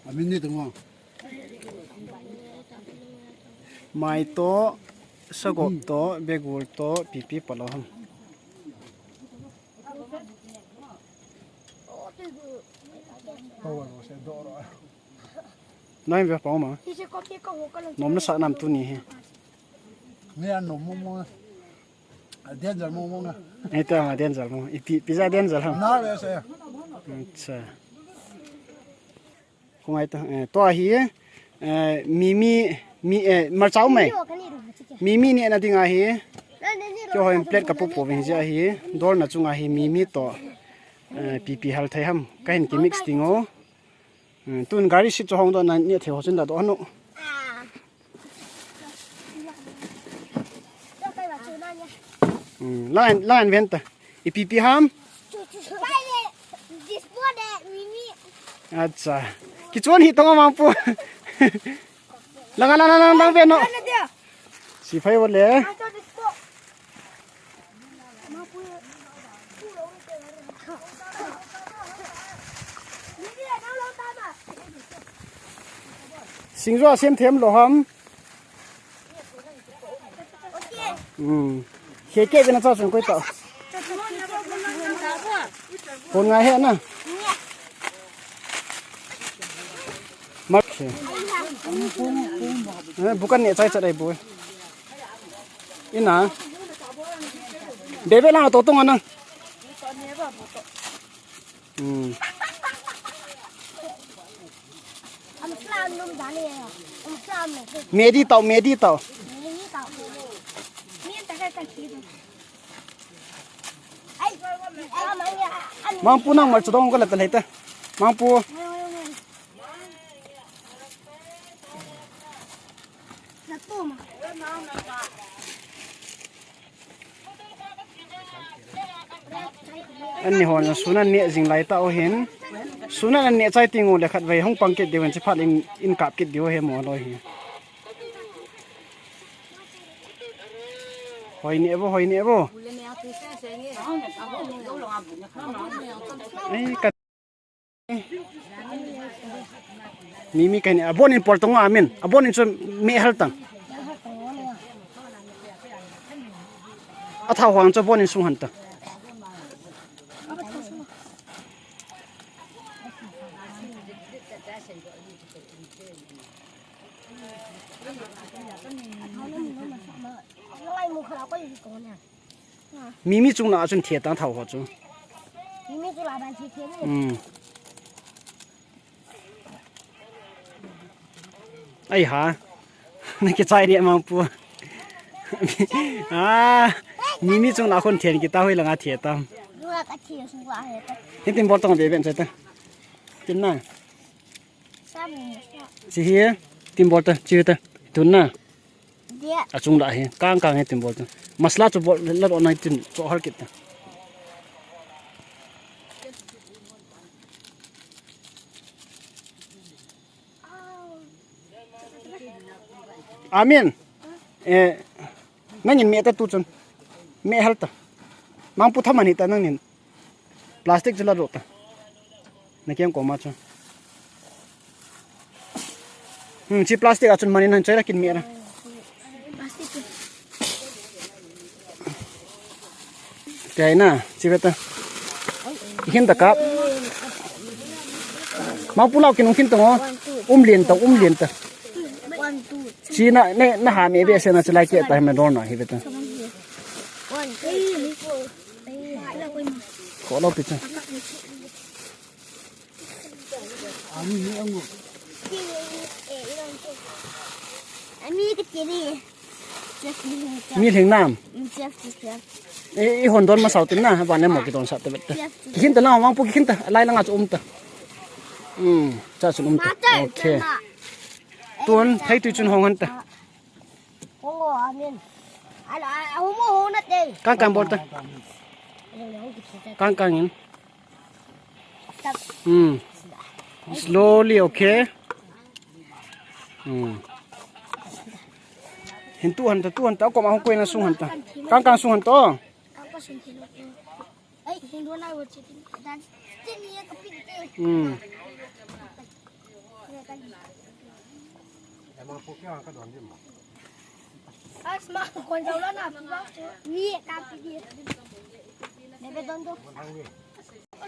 Amin ni tungo. Mai to, sagop to, begul to, pipi palo ham. Nai ve pau ma. Nom na sa nam tuni hi. Ni an nom mo mo. Danger mo mo na. Ni ta ma danger mo. Ipi, pizza danger ham. Na ve se. Acha. Ko ngai ta, eh, to ahi, eh, mimi, mi, eh, marcha um mai. Mimi neh na ding ahi. Keiho hin plate ka pu pu vin ji ahi. Dol na chunga hi mimi to, eh, pipi hal thei ham. Ka hin ki mix ding o. Eh, tun gari seat chu hong doh na neh thei ho chun la doh hanu. Hmm, line, line ven ta. Ipi pi ham? Acha. Kichon hi tong mang pu. Langa langa langa langa ve no. Si phai wo le. Singjo a sem them lo ham. Hmm. He ke bina cha chun koi ta. Kon ngai he na. Mak he. Eh, bukan ne chai cha dai bu. Ina. Bebe lang to tong ana. Hmm. Medi tau, medi tau. Mangpu nang mal chadong ko la ta leta. Mangpu. Ani hon sun an neh jing lai tau hin. Sun an neh chai ting u le khat vei hung pang kit diu hin chi phat in, in kap kit diu hi mo loi hi. Hoi neh vo, hoi neh vo. Ei, ka Mimi kahin, abon in pol tong amin. Abon in chu meh hal tang. Athau hang chu abon in sung han tang. Mimi chung la chun thia tang thau ho chu. Mimi chung la ban thia thia. Hmm. Ai ha. Na kichai dia Mangpu. Ah, Mimi chung la khun thian kita hoi langa thia tam. Lua ka thia sung la he ta. Hitin bol tong be ben chai ta. Tin na. Sa mi sa. Si hi. Tin bol ta, chi ta. Tun na. Dia. Achung la hi. Kang kang hitin bol ta. Masala chu bol la ro na hitin cho har kit ta. Amin. Eh, nangin meh ta tu chun. Meh hal ta. Mangpu thaman hita nangin. Plastic chu la ro ta. Na kiang koma chu. Hmm, chi plastic a chun manin han chai la kin meh la. Plastic. Kei na, chi ve ta. Hin ta kap. Mangpu lau kin um kin tong o. Um lien ta, um lien ta. One, two, three. Chi na, ne, na ha me be se na chi lai ke ta me don na hi ve ta. One, two, three, four. Ko lo pi ta. Ani ka tiri. Mi lhing nam. I, i hon don masau tin na, van ne mo ki don sa te bet. Ki khin ta na, Mangpu ki khin ta, lai langa chu um ta. Hmm, cha chu um ta. Okay. Tun, thei tui chun hong han ta. Kang kang bol ta. Kang kang in. Hmm. Slowly, okay. Hmm. Hin tu han ta, tu han ta, ko ma hong koi na sung han ta. Kang kang sung han to. Hmm.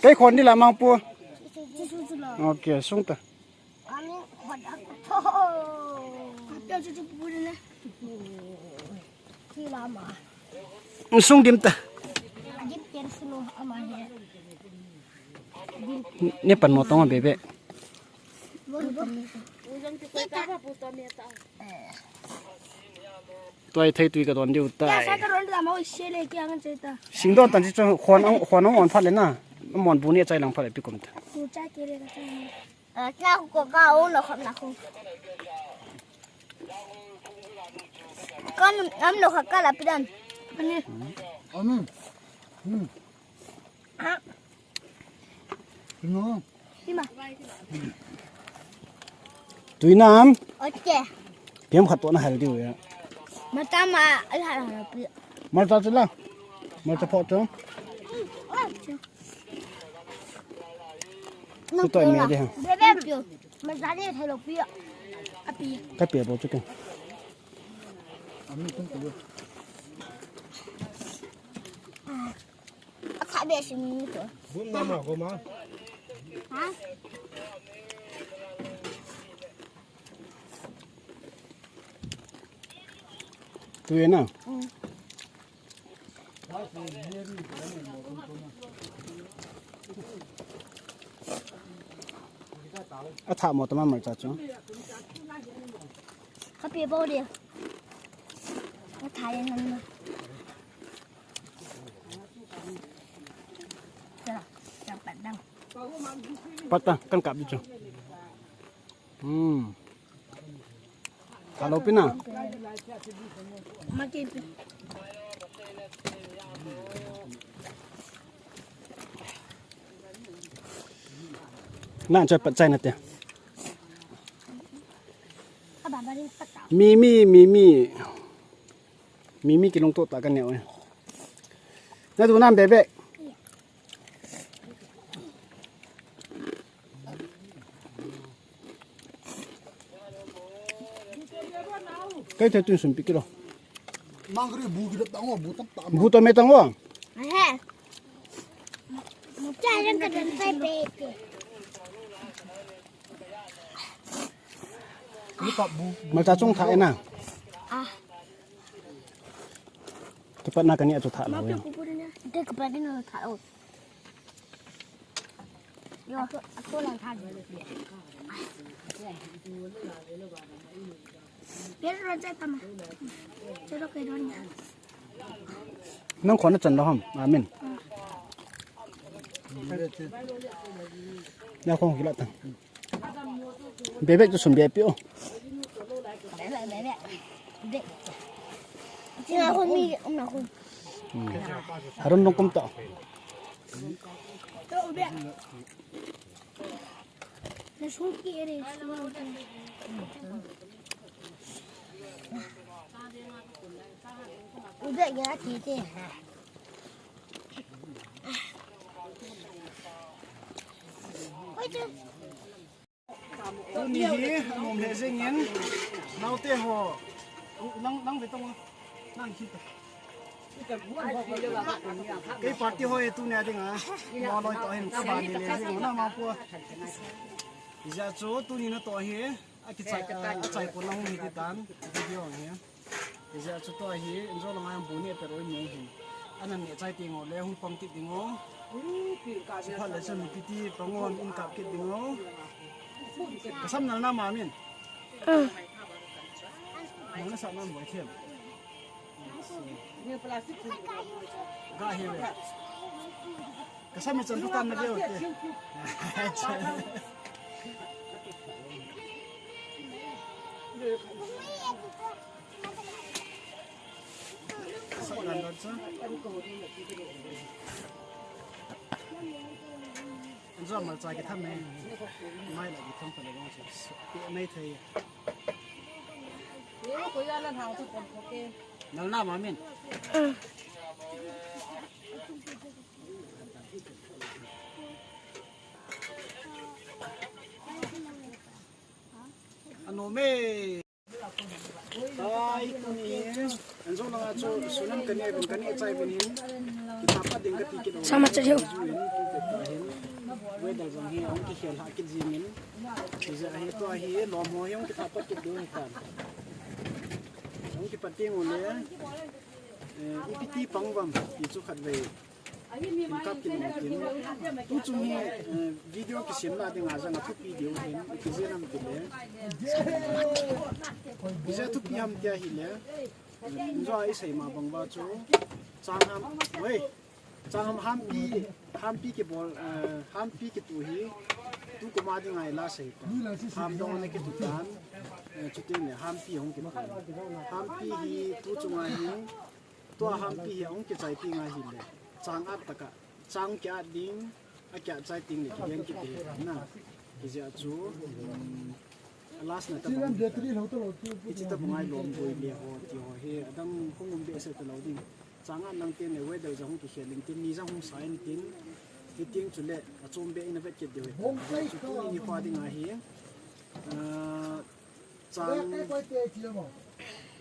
Kei khon di la Mangpu. Okay, sung ta. Sung dim ta. Ne pan mo tong be be. Tuai thei tui ka don diu tai. Sing don tan chi chu khon ang, khon ang on phat le na. Mon bu ne chai lang phat le pi kum ta. Tla ko ka o lo khop na ko. Kan am lo kha ka la pi dan. Ani. Amin. Hmm. Ha. No. Ima. Tui nam. Okay. Piam khat to na hal diu ya. Mata ma ai ha la pi. Mata chu la. Mata pho chu. Chu toi me de ha. Bebe pio. Masala thalo pio. Api. Ka pia bo chu ke. Akha be si mi to. Bum na ma ko ma. Ha? Tu ye na. Mm. Atha mo tama malcha chu. Kapi bo dia. Atha yan na. Cha, cha pat dang. Pat ta, kan kap di chu. Hmm. Hello, Pina. Nang choi pat chai na te. Mimi, Mimi. Mimi kilungto ta ka neo. Na du nam bebe. Kai thei tun sum pi kilo. Mangri bu ki tang o, bu tap tap. Bu to me tang o. He. Mu cha yang ka dan sai pe. Bu tap bu. Malcha chung tha ena. Ah. Kipat na kani achu tha lo. Ke kipat na tha lo. Yo, aku lang tadi. Pero raja tama. Pero ke don ya. Nang khon na chan lo ham. Amin. Ya khon kila ta. Bebek tu sum bebek o. Bebek, bebek. Bebek. Tinggal aku ni, um aku. Hmm. Harun dong kum ta. Tuni hi, anom le jingin, naote ho, nang, nang ve tong, nang khit. Kei party ho e tuni a dinga, mo loi to hin, ka ba ni le jing, na ma pu. Ija chu, tuni na to hi, akichai, achai ko na hung hi ti tan, video hi. Ija chu to hi, enjo langa bu ni pe roi mo hin. Anan ni chai ti ngo le, hung pang kit ding o. Siphat le chun piti pangon in kap kit ding o. Kasam nal na ma min. Mang na sa man boi them. Ga hi we. Kasam mi chan tu tan na deu te. Sa kan dan sa. An zo malcha kitham e. Mai la kitham pa le gong se. Pe mai thei. Nal na ma min. Anom e. Ai, tuni. Enjo langa chu sunam kani ben kani chai ben hin. Kitha pat ding kati kit. Sama cha hiu. Weather jong hi hung kikhel ha kit jingin. Ija hi to hi lom ho hi hung kitha pat kit ding hi tan. Hung kipat ding u le. Eh, ipi ti pang vam ti chu khat ve. Kin kap kin kin. Tu chung hi, eh, video kisim na ding a jang a thupi diu hin, kije nam ti le. Kije thupi ham tia hi le. Enjo a isei ma bang ba chu. Chang ham, oi. Chang ham hampi, hampi kibol, eh, hampi kitu hi. Tu kuma ding a ila sei pa. Ham dong na kitu tan. Eh, chuti le hampi hung kitu. Hampi hi tu chung a hi. Tua hampi hi ahung kichai ting ahi le. Chang at taka. Chang kia ding. A kia chai ting le kigen kit ding na. Kizia chu. Um, last na ta bang. Kichi ta bungai lom boi le ho ti ho he. Adam hung um be se ta lo ding. Chang at nang tin le weather jang hung kikhel in tin ni jang hung sa in tin. Ni ting chu le. A chom be in a vet kit deu he. Chu tu ni ni pa ding ahi. Ah, Chang,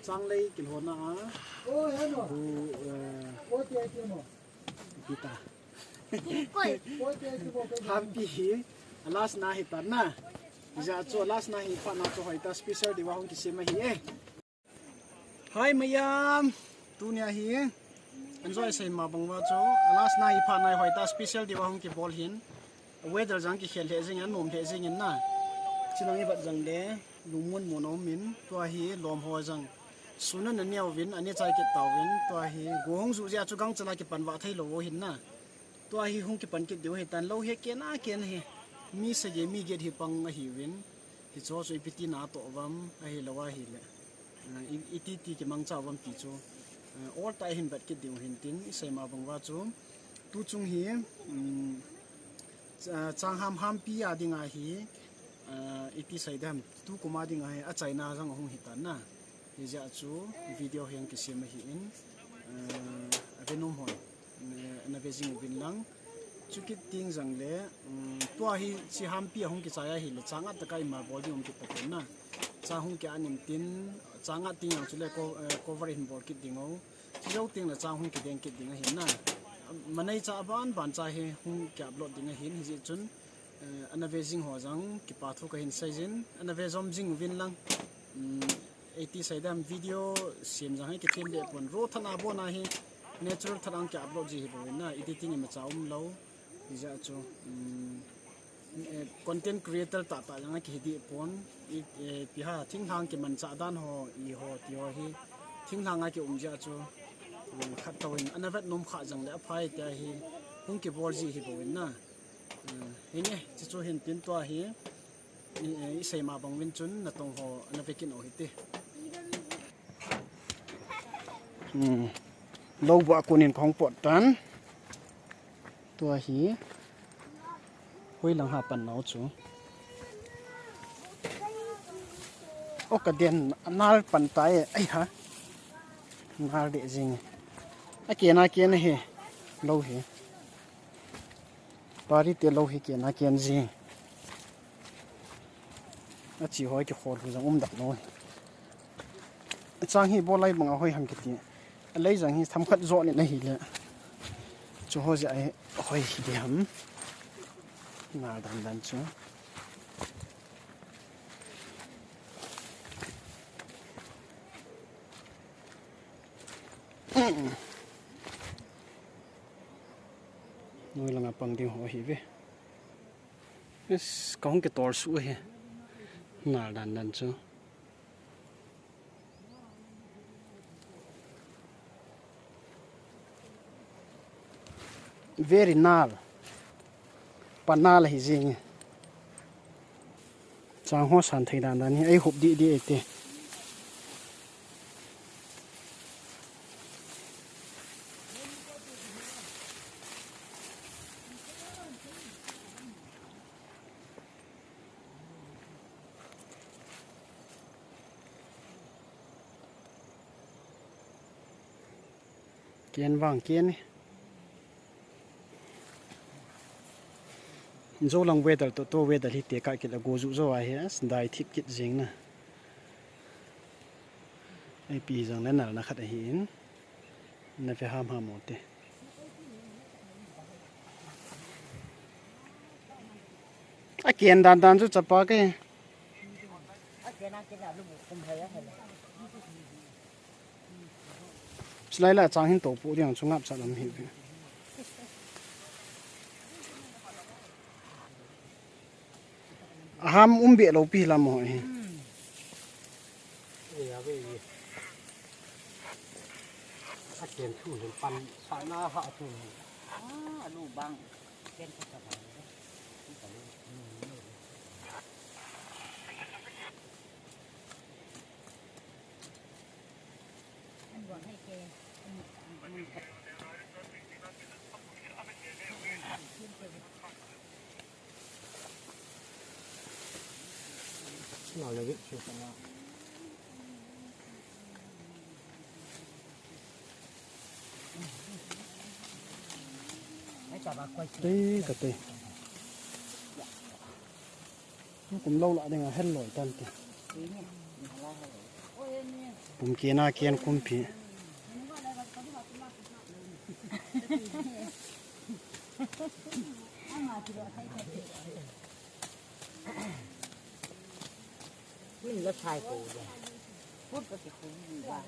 chang lei kilhona a. Bu, eh, pita. Hampi hi, a last na hi tan na. Ija chu a last na hi pa na chu hoi ta special diu a hung kisem ahi e. Hi mayam. Tunia hi. Enjoy sei ma bang uva chu, last na hi pha nai hoi ta special diu a hung kibol hin. Weather jong kikhel lheh jing in, anom lheh jing in na. Chilang i vet jong le, lungmon mon aum in, tua hi lom ho jong. Sun ana neo uvin, ana chai kit tauvin, tua hi go hung ju jeh a chu gangchal a kipan vah thei lou u hin na. Tua hi hung kipan kit diu ahi tan, lou hi ken a ken hi. Mi sagi, mi get hi pang ahiuvin. Hicho chu ipi ti na toh uvam, ahilou ahile. Ah, i, iti ti kimangcha uvam ti chu. Ah, ol tah a hin vet kit diu hin tin, i sei ma bang uva chu. Tu chung hi, um, cha-, chang ham hampi a ding ahi, ah, iti sei dem, tu kum a ding ahi, achaina jong ahung hi tan na. Hijeh a chu video hi hung kisem ahi in, ah, ave nom hon, eh, na ve jing uvin lang. Chukit teng jong le, um, tua hi chi hampi ahung kichai ahile, chang at tah a ima bol ding um kit tapon na. Chang hung ki an in tin, chang at teng jong chule ko-, eh, cover hin bol kit ding u. Chujou teng le chang hung kideng kit ding ahin na. Manei cha aban ban cha hi hung ki upload ding ahin, hijeh chun, eh, ana ve jing ho jong kipa thu kahin sei jin, ana ve jom jing uvin lang. Um, iti sei dem video sem jong hi kithem be pon. Raw tah a bon ahi, natural tah a hung ki upload ji hi bou in na, editing imacha um lou. Hijeh a chu, um, eh, content creator tah tah jong a kihi deh pon, i, eh, ipi ham thinglhang kimanchah dan ho, i ho, ti ho hi, thinglhang a kium jeh a chu, um, khat toh in, ana vet nom kha jong le aphai tia hi, hung kibol ji hi bou in na. Um, hi nge, chuchu hin tin tua hi, i, eh, i sei ma bang uvin chun natong ho ana ve kit u hite. Hmm. Lou bua kon in kahung pot tan. Tua hi. Hoilang ha pan nau chu. O ka den nal pan tai. Ai ha. Nal de jing. A ken a ken hi. Lou hi. Pari te lou hi ken a ken jing. Achi hoi kikhol hu jong um dak noi. Chang hi bol lai bang a hoi ham kiti. Alei jong hi themkhat jo ni na hile. Chu ho jeh a hoi hi di ham. Na dan dan chu. Noi langa pang ding ho hi ve. Yes, kahung kitol suh hi. Nal dan dan chu. Very nal. Pa nal hi jing. Chang ho san thei dan dan hi, ei hup di di ei te. Ken vang ken e. Jolang weather to, to weather hi te ka kit a go ju jo a hi as dai thip kit jing na. Ei pi jang le nal na khat ahi in. Na ve ham ham u te. A ken dan dan chu chapa ke. Chulai la chang hin to pu ding chu ngap sa lam hi. Aham um be lo pi lam ho hi. Ei, a ve, ei. A ken thu hin pan sa na ha thu hin. Ah, a lu bang. Ken ka sa bang. Tei ka tei. Kum lou la ding a hel loi tan ti. Kum kien a kien kum pi. Min la thai ko ja. Put ka ki kum ba.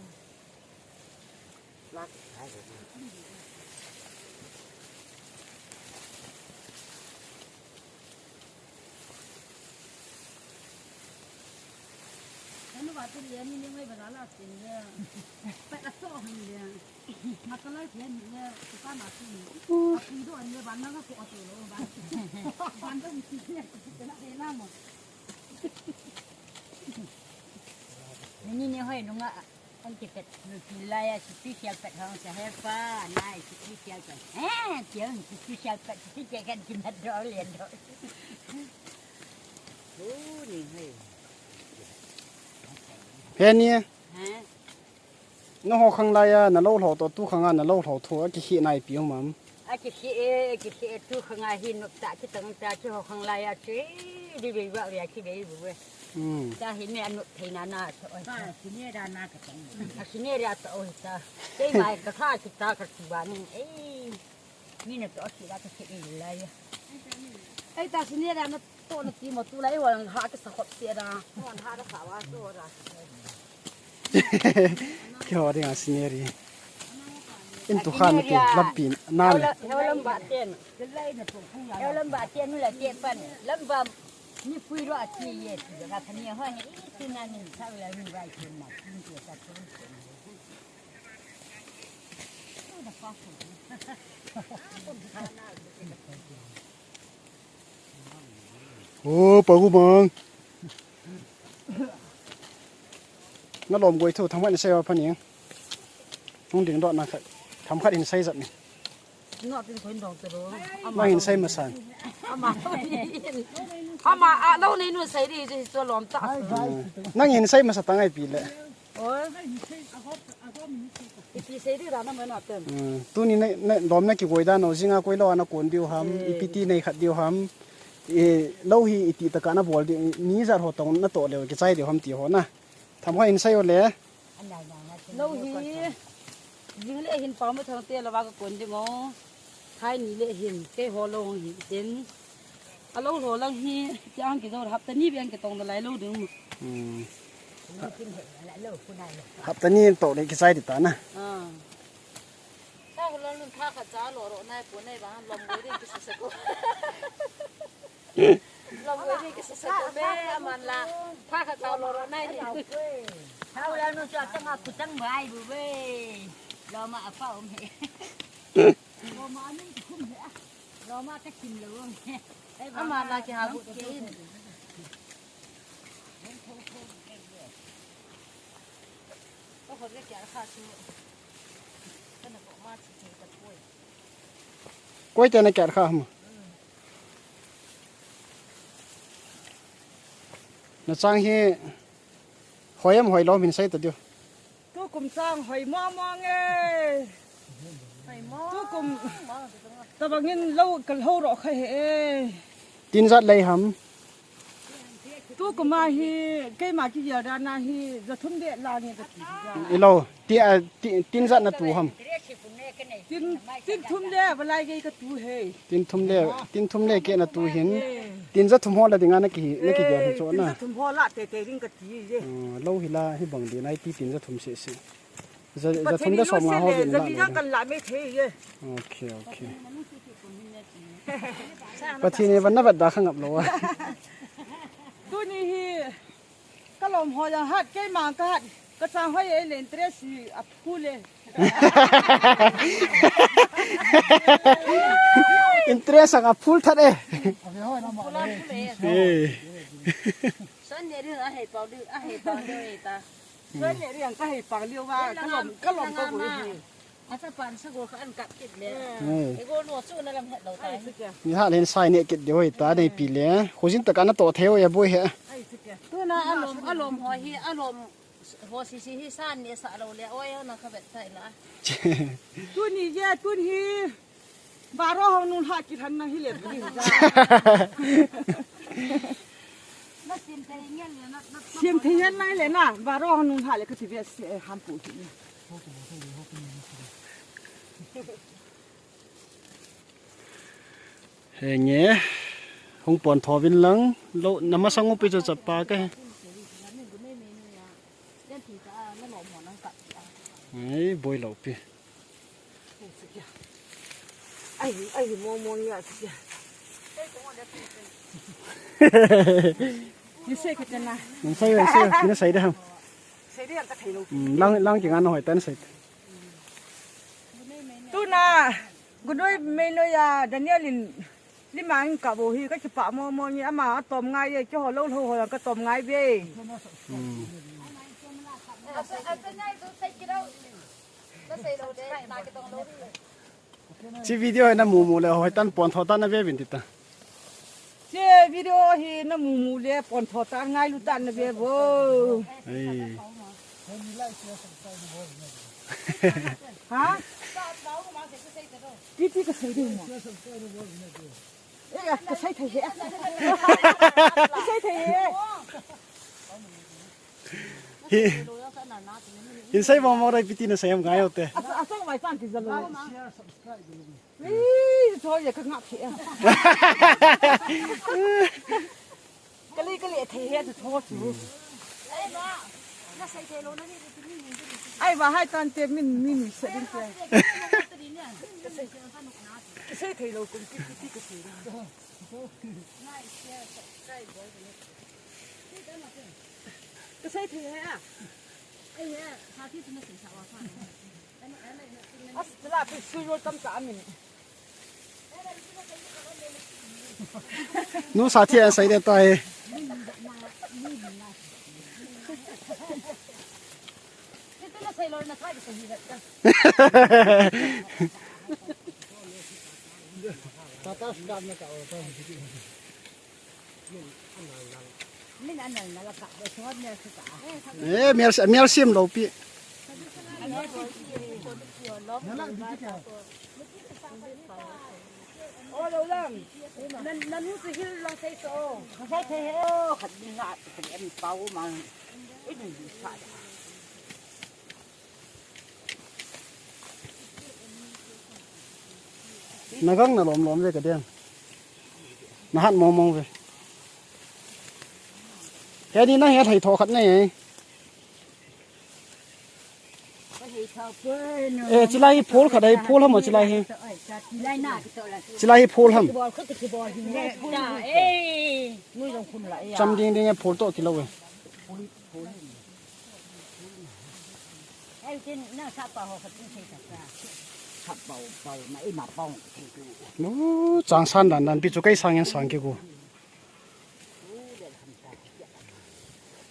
Nini ni hoi nunga, ang kipet, nilai a, special pet hong sa hepa, nai special pet. Eh, tiang special pet, special kan kimat do, lian do. Oh, ni hoi. Heni. Ha? Naho khang laiya, nalou lou to, tu khanga nalou lou to, akihi nai pi um am. Akihi e, akihi e, tu khanga hi nup ta, kitang ta, kiho khang laiya, chi, di be ba, ria ki be bu we. Hmm. Ta hi ne anup thei na na, to, oi. Ta, si ne da na ka tang. A si ne da to, oi, ta. Kei mai ka kha, ki ta, ka ki ba ni, ei. Ni na to, ki da, ka ki ni laiya. Ei, ta si ne da na to, na ki mo tu lai, wa ha, ka sa khop si da. Wa ha da sa wa, to da. Kiho ding a scenery. In tu khan tu lampi na le. Heo lam ba ten. Heo lam ba ten la te pan. Lam ba ni pui ro a ti ye. Ga thani ho he. Tu na ni sa la ni bai ten na. Ni ke sa tu. Oh, pa ku mang. Na lom goi thu, themkhat in sei va pha ni. Hung ding doh na khat. Themkhat in sei jat ni. Nang hin sei masa. Ama. Ama, a lo nei nu sei di, ji chu lom ta. Nang hin sei masa ta ngai pi le. Oi. Iti sei di da na mena ten. Hmm, tuni nei, nei, lom na kigoi dan o, jinga koi lo ana kon diu ham, hmm, ipi ti nei khat diu ham. E, lo hi iti taka na bol diu, ni jar ho tong na to leo, kichai diu ham ti ho na. Themkhat in sei o le. Lo hi, jing le hin pa mo thang te la va ka kon ding o. Thai ni le hin, kei ho lo hi tin. A lo lo lang hi, ti ang ki zo hapta ni beng ki tong da lai lo ding. Hmm. Hapta ni to le kichai di ta na. Ah. Sa ho lo nun tha kha cha lo ro nai pu nai ba lom goi ding ki sa sa ko. Lom goi ding ki sa sa ko be aman la. Tha kha cha lo ro nai ni. Sa ho lo nun cha tang a ku tang bai bu be. Lo ma a pa um he. Lo ma a nun kum he a. Lo ma ka kin lo. Ama la ki ha bu ki in. Ko ko ke kya kha su. Kana ko ma chi chi ka koi. Koi te na kya kha ham. Na chang hi hoi am hoi lo min sai ta diu. Tukum sang hoi mo mo nge. Hoi mo. Tukum. Tabangin lo kal ho ro kha he e. Tin jat lei ham. Tukum a hi, keima kigel dan a hi, jathum de la nge ka ti ja. Ilo, ti, a, ti, tin jat na tu ham. Tin, tin thum de, balai gei ka tu he. Tin thum le, tin thum le ke na tu hin. Tin jathum ho la dinga na ki, na kigel hin chu na. Tin jathum ho la te te ding ka ti je. Oh, lo hi la hi bang di nai ti tin jathum se se. Ja, jathum de som nga ho din la. Kan la me the ye. Okay, okay. Pathen in van na vet da kha ngap lo a. Tuni hi ka lom ho jang hat keima ka hat ka chang hoi e le interest hi a phu le. Interest ang a phul that e. Eh. Son ne ri a hei pau du, a hei pau du e ta. Son ne ri ang ka hei pau liu va, ka lom, ka lom ka gu hi. Asa pan sa go ka an kap kit le. Eh. E go no chu na lam het lo tai. Ni ha len sai ne kit de hoi ta nei pi le. Khojin ta ka na to thei hoi a boi he. Tuna alom, alom ho hi, alom Ho sisi hi san ni sa lo le, oi, na ka vet sai la. Tuni je, tun hi. Baro ho nun ha ki than na hi le, tuni ja. Na sim thei ngen le, na, na, na sim thei ngen na le na, baro ho nun ha le ka ti ve se, eh, ham pu hi. Henge, hung pon tho vin lang, lo, na masang u pi chu chapa ka he. Ei, boi lo pi. Ai, ai, mo, mo, ya, ya. Ni sei ka tena. Ni sei, ni sei, ni sei de ham. Sei de ham ta khai lo. Hmm, lang, lang ki ngan hoi tan sei. Tuna, gunoi mei no ya, Daniel in, lima in ka bo hi, ka kipa mo, mo, ni ama atom ngai ye, ki ho lo, lo, ho, ka tom ngai be. Hmm. Chi video na mu mu le hoi tan pon tho tan na ve vin ti ta. Chi video hi na mu mu le pon tho tan ngai lu tan na ve vo. Ei. Ha? Ti ti ka sei de mo. Eh, ka sei thei he. Ka sei thei he. Hi. In sei mo mo rai piti na sei am ngai o te. Asa, asa mai pan ti zalo. Ih, tho ye ka ngap hi. Kali, kali thei he tu tho tu. Ai ba hai tan te min, min se din te. Ka sei thei lo kum ti, ti, ti ka sei. Ka sei thei he a. Ai he, sa ti tu na sei sa wa sa. As, la tu su yo tam ta min. Nu sa thi a sai de tai. Tata sdam na ka o ta. Min anal na la ka, de so ne su ka. Eh, mial, mial sim lo pi. O lo lang. Nan, nan nu su hil long sei so. Ka sei thei he. O, khat ni nga, khat ni em pau mang. I dun sa. Na gang na lom lom ve ka den. Na hat mong mong ve. He ni na he thei tho khat nei. Eh, chilai hi phol khat ai, phol ham chilai hi. Chilai hi phol ham. Cham ding ding e phol to kilo e. Lu chang san dan dan pi chu kai sang en sang ki ku.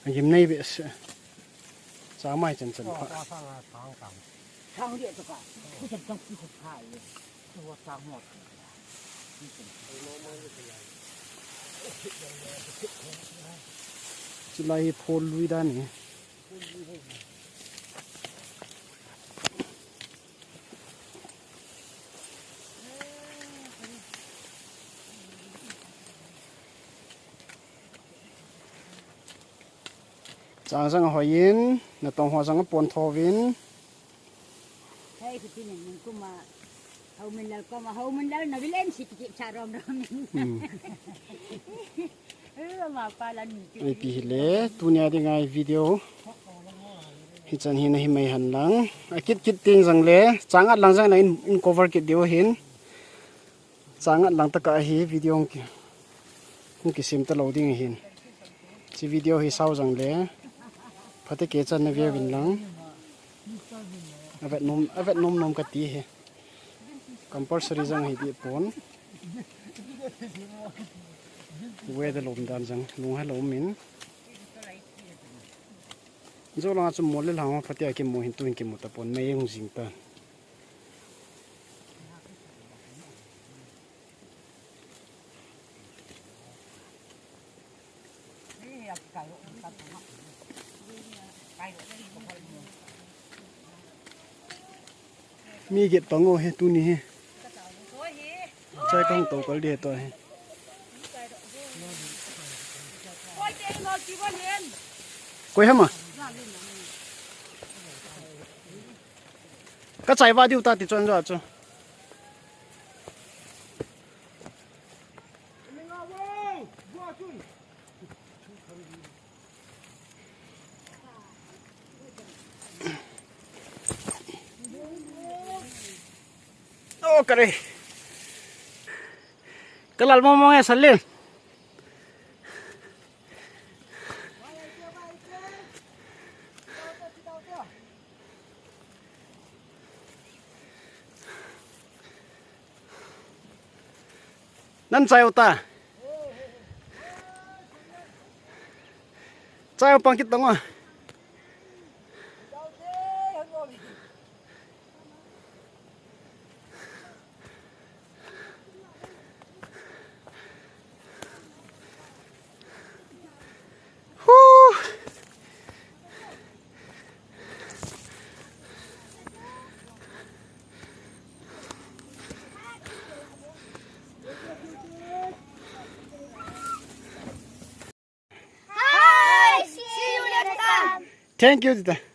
Agim nei be se. Cha mai chan chan pha. Chilai hi phol lui dan ni. Chang sang a hoiyin, natong ho sang a pon thovin. Hei, kiti nin, nin kuma, hau min lal kuma, hau min lal na vil em si kiti cha rom rom. Hmm. Eh, ma pa la ni. Ai pi hile, tunia dinga video. Hichan hi na hi mai han lang. A kit kit ting jang le, chang at lang jang na in, in cover kit diu hin. Chang at lang taka hi video hung ki, hung kisim ta lo ding ahin. Chi video hi sau jang le. Phate ke chan na ve vin lang. Avet nom, avet nom nom ka ti hi. Compulsory jang hi di pon. Weather lom dan jang, lung ha lom min. Jo langa chu mol le lang phate a kimu hin tu hin kimu ta pon mei hung jing ta. Mi get pang o he tuni he. Chai kang to kal de to he. Koi ham a? Ka chai va diu ta ti chon jo chu. Kare. Kalal mo mo nge salin. Nan chai uta. Chai pang kit tong a. Hi, see you next time. Thank you, tita.